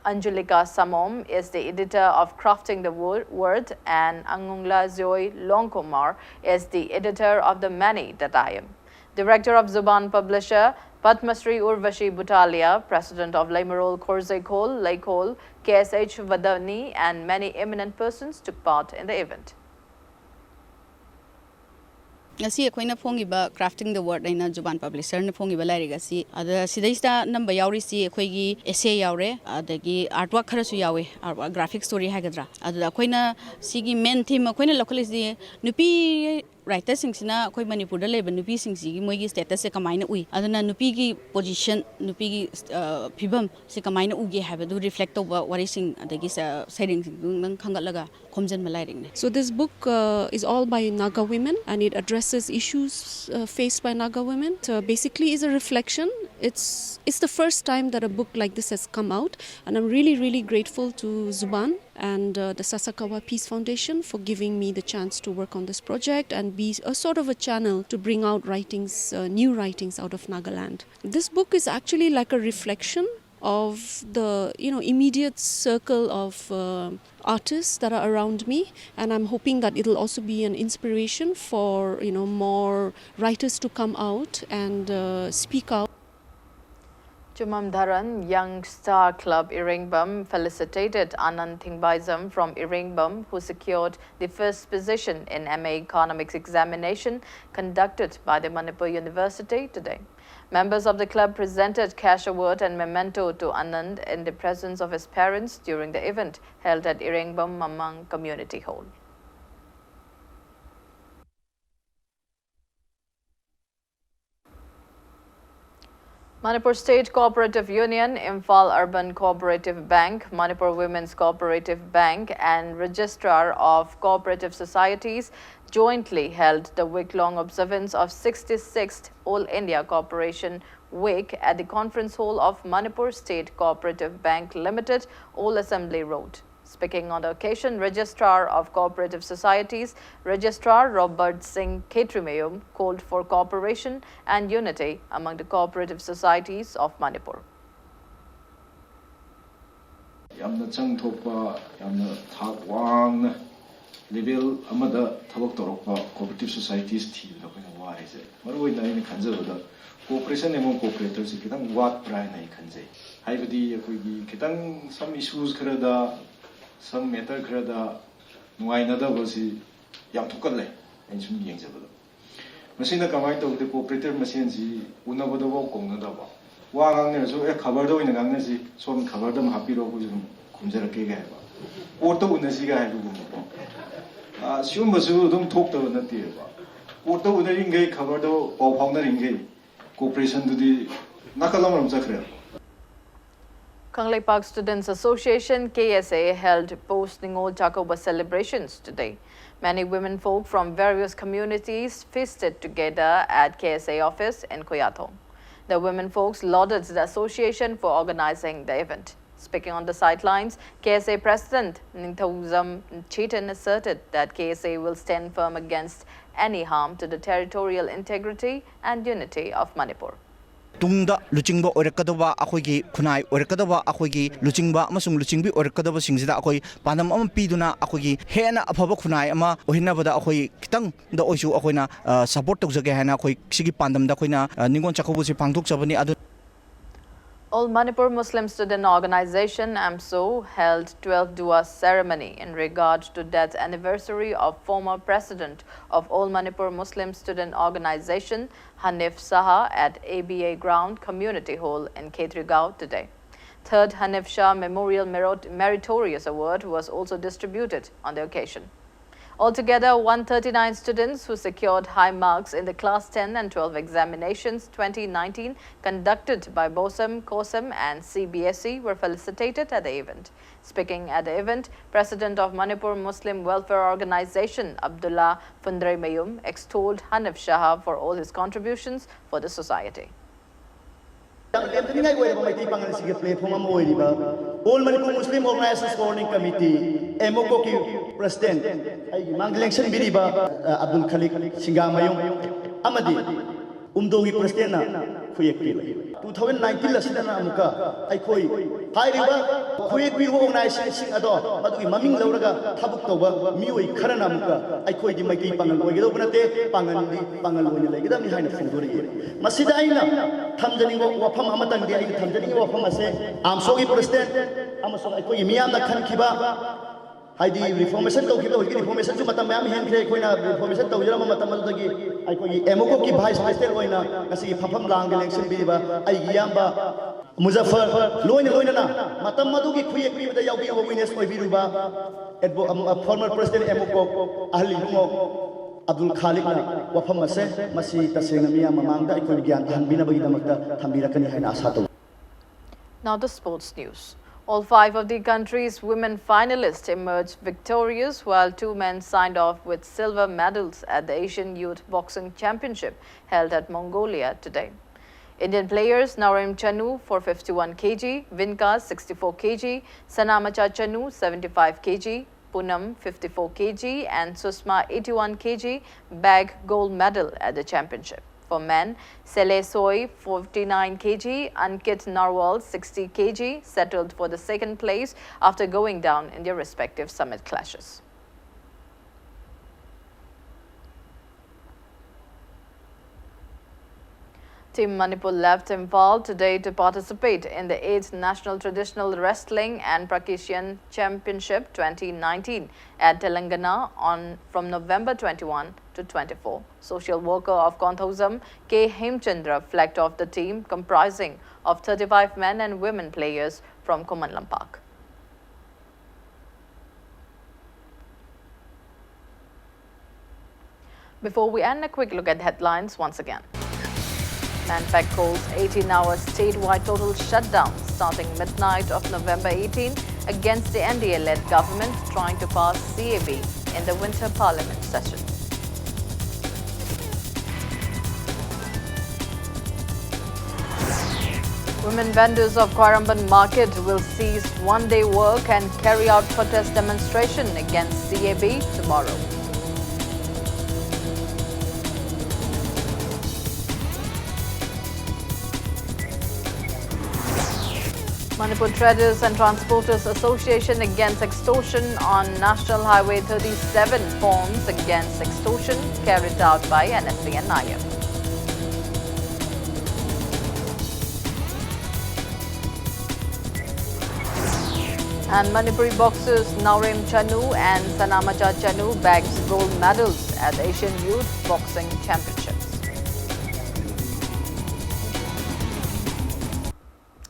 Anjulika Samom is the editor of Crafting the Wo- Word, and Angungla Joy Longkumar is the editor of The Many That I Am. Director of Zubaan Publisher, Padma Shri Urvashi Butalia, President of Leimarol Khorzei Khol, Leikhol, K S H Vadani, and many eminent persons took part in the event. ꯉꯁꯤ ꯑꯩꯈꯣꯏꯅ ꯐꯣꯡꯉꯤꯕ Crafting the Word ꯍꯥꯏꯅ ꯖꯨꯕꯥꯟ ꯄꯕ꯭ꯂꯤꯁꯔꯅ ꯐꯣꯡꯉꯤꯕ ꯂꯥꯏꯔꯤꯛ ꯑꯁꯤ, ꯑꯗ ꯁꯤꯗꯩꯁꯤꯗ ꯑꯅꯝꯕ ꯌꯥꯎꯔꯤꯁꯤ ꯑꯩꯈꯣꯏꯒꯤ essay ꯌꯥꯎꯔꯦ, ꯑꯗꯒꯤ artwork ꯈꯔꯁꯨ ꯌꯥꯎꯋꯦ, artwork, graphic story ꯍꯥꯏꯒꯗ꯭ꯔꯥ꯫ ꯑꯗꯨꯗ ꯑꯩꯈꯣꯏꯅ ꯁꯤꯒꯤ main theme ꯑꯩꯈꯣꯏꯅ ꯂꯧꯈꯠꯂꯤꯁꯤ ꯅꯨꯄꯤ writerꯁꯤꯡꯁꯤꯅ ꯑꯩꯈꯣꯏ ꯃꯅꯤꯄꯨꯔꯗ ꯂꯩꯕ ꯅꯨꯄꯤꯁꯤꯡꯁꯤꯒꯤ ꯃꯣꯏꯒꯤ statusꯁꯦ ꯀꯃꯥꯏꯅ ꯎꯏ, ꯑꯗꯨꯅ ꯅꯨꯄꯤꯒꯤ position, ꯅꯨꯄꯤꯒꯤ ꯑ, ꯐꯤꯕꯝꯁꯦ ꯀꯃꯥꯏꯅ ꯎꯒꯦ ꯍꯥꯏꯕꯗꯨ reflect ꯇꯧꯕ ꯋꯥꯔꯤꯁꯤꯡ ꯑꯗꯒꯤ ꯁ- ꯁꯩꯔꯦꯡꯁꯤꯡꯗꯨ ꯅꯪ ꯈꯟꯒꯠꯂꯒ ꯈꯣꯝꯖꯤꯟꯕ ꯂꯥꯏꯔꯤꯛꯅꯦ꯫ So this book uh, is all by Naga women, and it addresses issues uh, faced by Naga women. So basically, is a reflection. It's it's the first time that a book like this has come out, and I'm really, really grateful to Zubaan and uh, the Sasakawa Peace Foundation for giving me the chance to work on this project and be a sort of a channel to bring out writings, uh, new writings out of Nagaland. This book is actually like a reflection of the, you know, immediate circle of uh, artists that are around me, and I'm hoping that it'll also be an inspiration for, you know, more writers to come out and uh, speak out. Chumam Dharan Young Star Club Iringbam felicitated Anand Thingbaizam from Iringbam, who secured the first position in M A Economics examination conducted by the Manipur University today. Members of the club presented cash award and memento to Anand in the presence of his parents during the event held at Iringbam Mamang Community Hall. Manipur State Cooperative Union, Imphal Urban Cooperative Bank, Manipur Women's Cooperative Bank, and Registrar of Cooperative Societies jointly held the week-long observance of sixty-sixth All India Cooperation Week at the conference hall of Manipur State Cooperative Bank Limited, Old Assembly Road. Speaking on the occasion, Registrar of Cooperative Societies, Registrar Robert Singh Khetrimayum, called for cooperation and unity among the cooperative societies of Manipur. ꯌꯥꯝꯅ ꯆꯪ ꯊꯣꯛꯄ, ꯌꯥꯝꯅ ꯊꯥꯛ ꯋꯥꯡꯅ level ꯑꯃꯗ ꯊꯕꯛ ꯇꯧꯔꯛꯄ cooperative societies ꯊꯤꯕꯗ ꯑꯩꯈꯣꯏꯅ ꯋꯥꯔꯤꯁꯦ, ꯃꯔꯨꯑꯣꯏꯅ ꯑꯩꯅ ꯈꯟꯖꯕꯗ cooperation among cooperatorꯁꯦ ꯈꯤꯇꯪ ꯋꯥꯠꯄ꯭ꯔꯥ ꯍꯥꯏꯅ ꯑꯩ ꯈꯟꯖꯩ꯫ ꯍꯥꯏꯕꯗꯤ ꯑꯩꯈꯣꯏꯒꯤ ꯈꯤꯇꯪ some issues ꯈꯔꯗ, some matter ꯈꯔꯗ ꯅꯨꯡꯉꯥꯏꯅꯗꯕꯁꯤ ꯌꯥꯝ ꯊꯣꯛꯀꯜꯂꯦ꯫ ꯑꯩꯅ ꯁꯨꯝ ꯌꯦꯡꯖꯕꯗ ꯃꯁꯤꯅ ꯀꯃꯥꯏꯅ ꯇꯧꯒꯦ? Cooperator ꯃꯁꯦꯟꯁꯤ ꯎꯅꯕꯗꯐꯥꯎ ꯀꯧꯅꯗꯕ, ꯋꯥ ꯉꯥꯡꯅꯔꯁꯨ "ꯑꯦ, ꯈꯕꯔꯗ ꯑꯣꯏꯅ ꯉꯥꯡꯅꯁꯤ, ꯁꯣꯝ ꯈꯕꯔꯗ ꯑꯃ ꯍꯥꯞꯄꯤꯔꯣ, ꯑꯩꯈꯣꯏꯁꯨ ꯑꯗꯨꯝ ꯈꯨꯝꯖꯔꯛꯀꯦꯒ" ꯍꯥꯏꯕ, courtꯇ ꯎꯅꯁꯤꯒ ꯍꯥꯏꯕꯒꯨꯝꯕꯀꯣ꯫ ꯑ, ꯁꯤꯒꯨꯝꯕꯁꯨ ꯑꯗꯨꯝ ꯊꯣꯛꯇꯕ ꯅꯠꯇꯦꯕ꯫ Courtꯇ ꯎꯅꯔꯤꯉꯩ, ꯈꯕꯔꯗ ꯄꯥꯎ ꯐꯥꯎꯅꯔꯤꯉꯩ cooperation ꯗꯨꯗꯤ ꯅꯥꯀꯜ ꯑꯃꯔꯣꯝ ꯆꯠꯈ꯭ꯔꯦꯕ꯫ Kangleipak Students Association, K S A, held post Ningol Chakouba celebrations today. Many women folk from various communities feasted together at K S A office in Koyathong. The women folks lauded the association for organizing the event. Speaking on the sidelines, K S A President Ningthoujam Chitin asserted that K S A will stand firm against any harm to the territorial integrity and unity of Manipur. ꯇꯨꯡꯗ ꯂꯨꯆꯤꯡꯕ ꯑꯣꯏꯔꯛꯀꯗꯕ ꯑꯩꯈꯣꯏꯒꯤ ꯈꯨꯟꯅꯥꯏ ꯑꯣꯏꯔꯛꯀꯗꯕ ꯑꯩꯈꯣꯏꯒꯤ ꯂꯨꯆꯤꯡꯕ ꯑꯃꯁꯨꯡ ꯂꯨꯆꯤꯡꯕꯤ ꯑꯣꯏꯔꯛꯀꯗꯕꯁꯤꯡꯁꯤꯗ ꯑꯩꯈꯣꯏ ꯄꯥꯟꯗꯝ ꯑꯃ ꯄꯤꯗꯨꯅ ꯑꯩꯈꯣꯏꯒꯤ ꯍꯦꯟꯅ ꯑꯐꯕ ꯈꯨꯟꯅꯥꯏ ꯑꯃ ꯑꯣꯏꯍꯟꯅꯕꯗ ꯑꯩꯈꯣꯏ ꯈꯤꯇꯪꯗ ꯑꯣꯏꯁꯨ ꯑꯩꯈꯣꯏꯅ ꯁꯄꯣꯔꯠ ꯇꯧꯖꯒꯦ ꯍꯥꯏꯅ ꯑꯩꯈꯣꯏ ꯁꯤꯒꯤ ꯄꯥꯟꯗꯝꯗ ꯑꯩꯈꯣꯏꯅ ꯅꯤꯉꯣꯜ ꯆꯥꯛꯀꯧꯕꯁꯤ ꯄꯥꯡꯊꯣꯛꯆꯕꯅꯤ꯫ ꯑꯗꯨ All Manipur Muslim Student Organization, AMSO, held twelve Dua ceremony in regard to death anniversary of former president of All Manipur Muslim Student Organization, Hanif Saha, at A B A Ground Community Hall in Khetrigao today. Third Hanif Shah Memorial Merit- Meritorious Award was also distributed on the occasion. Altogether, one thirty-nine students who secured high marks in the Class ten and twelve examinations twenty nineteen conducted by BOSEM, COSEM and C B S E were felicitated at the event. Speaking at the event, President of Manipur Muslim Welfare Organization, Abdullah Fundreimayum, extolled Hanif Shah for all his contributions for the society. ꯌꯥꯝ ꯂꯦꯝꯗꯅꯤꯡꯉꯥꯏ ꯑꯣꯏꯔꯕ Meitei ꯄꯥꯉꯜꯁꯤꯡꯒꯤ platform ꯑꯃ ꯑꯣꯏꯔꯤꯕ All Manipur Muslim Organizations Coordinating Committee, ꯑꯦꯃꯣꯀꯣꯒꯤ president, ꯑꯩꯒꯤ ꯃꯥꯡꯗ ꯂꯦꯡꯁꯤꯟꯕꯤꯔꯤꯕ, ꯑ, ꯑꯕꯗꯨꯜ ꯈꯂꯤꯛ ꯁꯤꯡꯒꯥꯃꯌꯨꯝ ꯑꯃꯗꯤ ꯎꯝꯗꯣꯒꯤ presidentꯅ ꯈꯨꯌꯦꯛ ꯄꯤꯔꯤ꯫ Two thousand nineteen ꯑꯁꯤꯗꯅ ꯑꯃꯨꯛꯀ ꯑꯩꯈꯣꯏ ꯍꯥꯏꯔꯤꯕ ꯈꯨꯌꯦꯛ ꯄꯤꯔꯤꯕ organizationꯁꯤꯡ ꯑꯗꯣ ꯃꯗꯨꯒꯤ ꯃꯃꯤꯡ ꯂꯧꯔꯒ ꯊꯕꯛ ꯇꯧꯕ ꯃꯤꯑꯣꯏ ꯈꯔꯅ ꯑꯃꯨꯛꯀ ꯑꯩꯈꯣꯏꯗꯤ ꯃꯩꯇꯩ ꯄꯥꯉꯜ ꯑꯣꯏꯒꯗꯧꯕ ꯅꯠꯇꯦ, ꯄꯥꯉꯜꯗꯤ ꯄꯥꯉꯜ ꯑꯣꯏꯅ ꯂꯩꯒꯗꯕꯅꯤ ꯍꯥꯏꯅ ꯐꯣꯡꯗꯣꯔꯛꯏ꯫ ꯃꯁꯤꯗ ꯑꯩꯅ ꯊꯝꯖꯅꯤꯡꯕ ꯋꯥꯐꯝ ꯑꯃꯇꯪꯗꯤ, ꯑꯩꯅ ꯊꯝꯖꯅꯤꯡꯉꯤꯕ ꯋꯥꯐꯝ ꯑꯁꯦ ꯑꯥꯝꯁꯣꯒꯤ president ꯑꯃꯁꯨꯡ ꯑꯩꯈꯣꯏꯒꯤ ꯃꯤꯌꯥꯝꯅ ꯈꯟꯈꯤꯕ, ꯍꯥꯏꯗꯤ reformation ꯇꯧꯈꯤꯕ, ꯍꯧꯖꯤꯛꯀꯤ reformationꯁꯨ ꯃꯇꯝ ꯃꯌꯥꯝ ꯍꯦꯟꯈ꯭ꯔꯦ, ꯑꯩꯈꯣꯏꯅ reformation ꯇꯧꯖꯔꯝꯕ ꯃꯇꯝ ꯑꯗꯨꯗꯒꯤ ꯑꯩꯈꯣꯏꯒꯤ ꯑꯦꯃꯣꯀꯣꯒꯤ vice president ꯑꯣꯏꯅ ꯉꯁꯤꯒꯤ ꯐꯝꯐꯝ ꯂꯥꯡꯗ ꯂꯦꯡꯁꯤꯟꯕꯤꯔꯤꯕ ꯑꯩꯒꯤ ꯏꯌꯥꯝꯕ ꯃꯨꯖꯐꯔ ꯂꯣꯏꯅ ꯂꯣꯏꯅꯅ ꯃꯇꯝ ꯑꯗꯨꯒꯤ ꯈꯨꯌꯦꯛ ꯄꯤꯕꯗ ꯌꯥꯎꯕꯤꯔꯨꯕ, witness ꯑꯣꯏꯕꯤꯔꯨꯕ advo-, ꯑꯃ, former president ꯑꯦꯃꯣꯀꯣ ꯑꯍꯜ ꯏꯕꯨꯡꯉꯣ ꯑꯕꯗꯨꯜ ꯈꯥꯂꯤꯛꯅ ꯋꯥꯐꯝ ꯑꯁꯦ ꯃꯁꯤ ꯇꯁꯦꯡꯅ ꯃꯤꯌꯥꯝ ꯃꯃꯥꯡꯗ ꯑꯩꯈꯣꯏꯕꯨ ꯒ꯭ꯌꯥꯟ ꯇꯥꯍꯟꯕꯤꯅꯕꯒꯤꯗꯃꯛꯇ ꯊꯝꯕꯤꯔꯛꯀꯅꯤ ꯍꯥꯏꯅ ꯑꯁꯥ ꯇꯧꯏ꯫ Now the sports news. All five of the country's women finalists emerged victorious, while two men signed off with silver medals at the Asian Youth Boxing Championship held at Mongolia today. Indian players Narim Chanu, four fifty-one K G, Vinka, sixty-four K G, Sanamacha Chanu, seventy-five K G, Poonam, fifty-four K G, and Susma, eighty-one K G, bag gold medal at the championship. For men, Sele Soi, forty-nine K G, Ankit Narwal, sixty K G, settled for the second place after going down in their respective summit clashes. Team Manipur left Imphal today to participate in the eighth National Traditional Wrestling and Prakashan Championship twenty nineteen at Telangana on, from November twenty-one to twenty-four. Social worker of Konthoujam, K Hemchandra, flagged off the team comprising of thirty-five men and women players from Khuman Lampak. Before we end, a quick look at headlines once again. MANPAC calls eighteen-hour statewide total shutdown starting midnight of November eighteen against the N D A-led government trying to pass C A B in the winter parliament session. Women vendors of Khwairamband Market will cease one-day work and carry out protest demonstration against C A B tomorrow. Manipur Traders and Transporters Association against extortion on National Highway thirty-seven, forms against extortion carried out by N S C N I M. And Manipuri boxers Naorem Chanu and Sanamacha Chanu bags gold medals at Asian Youth Boxing Championship.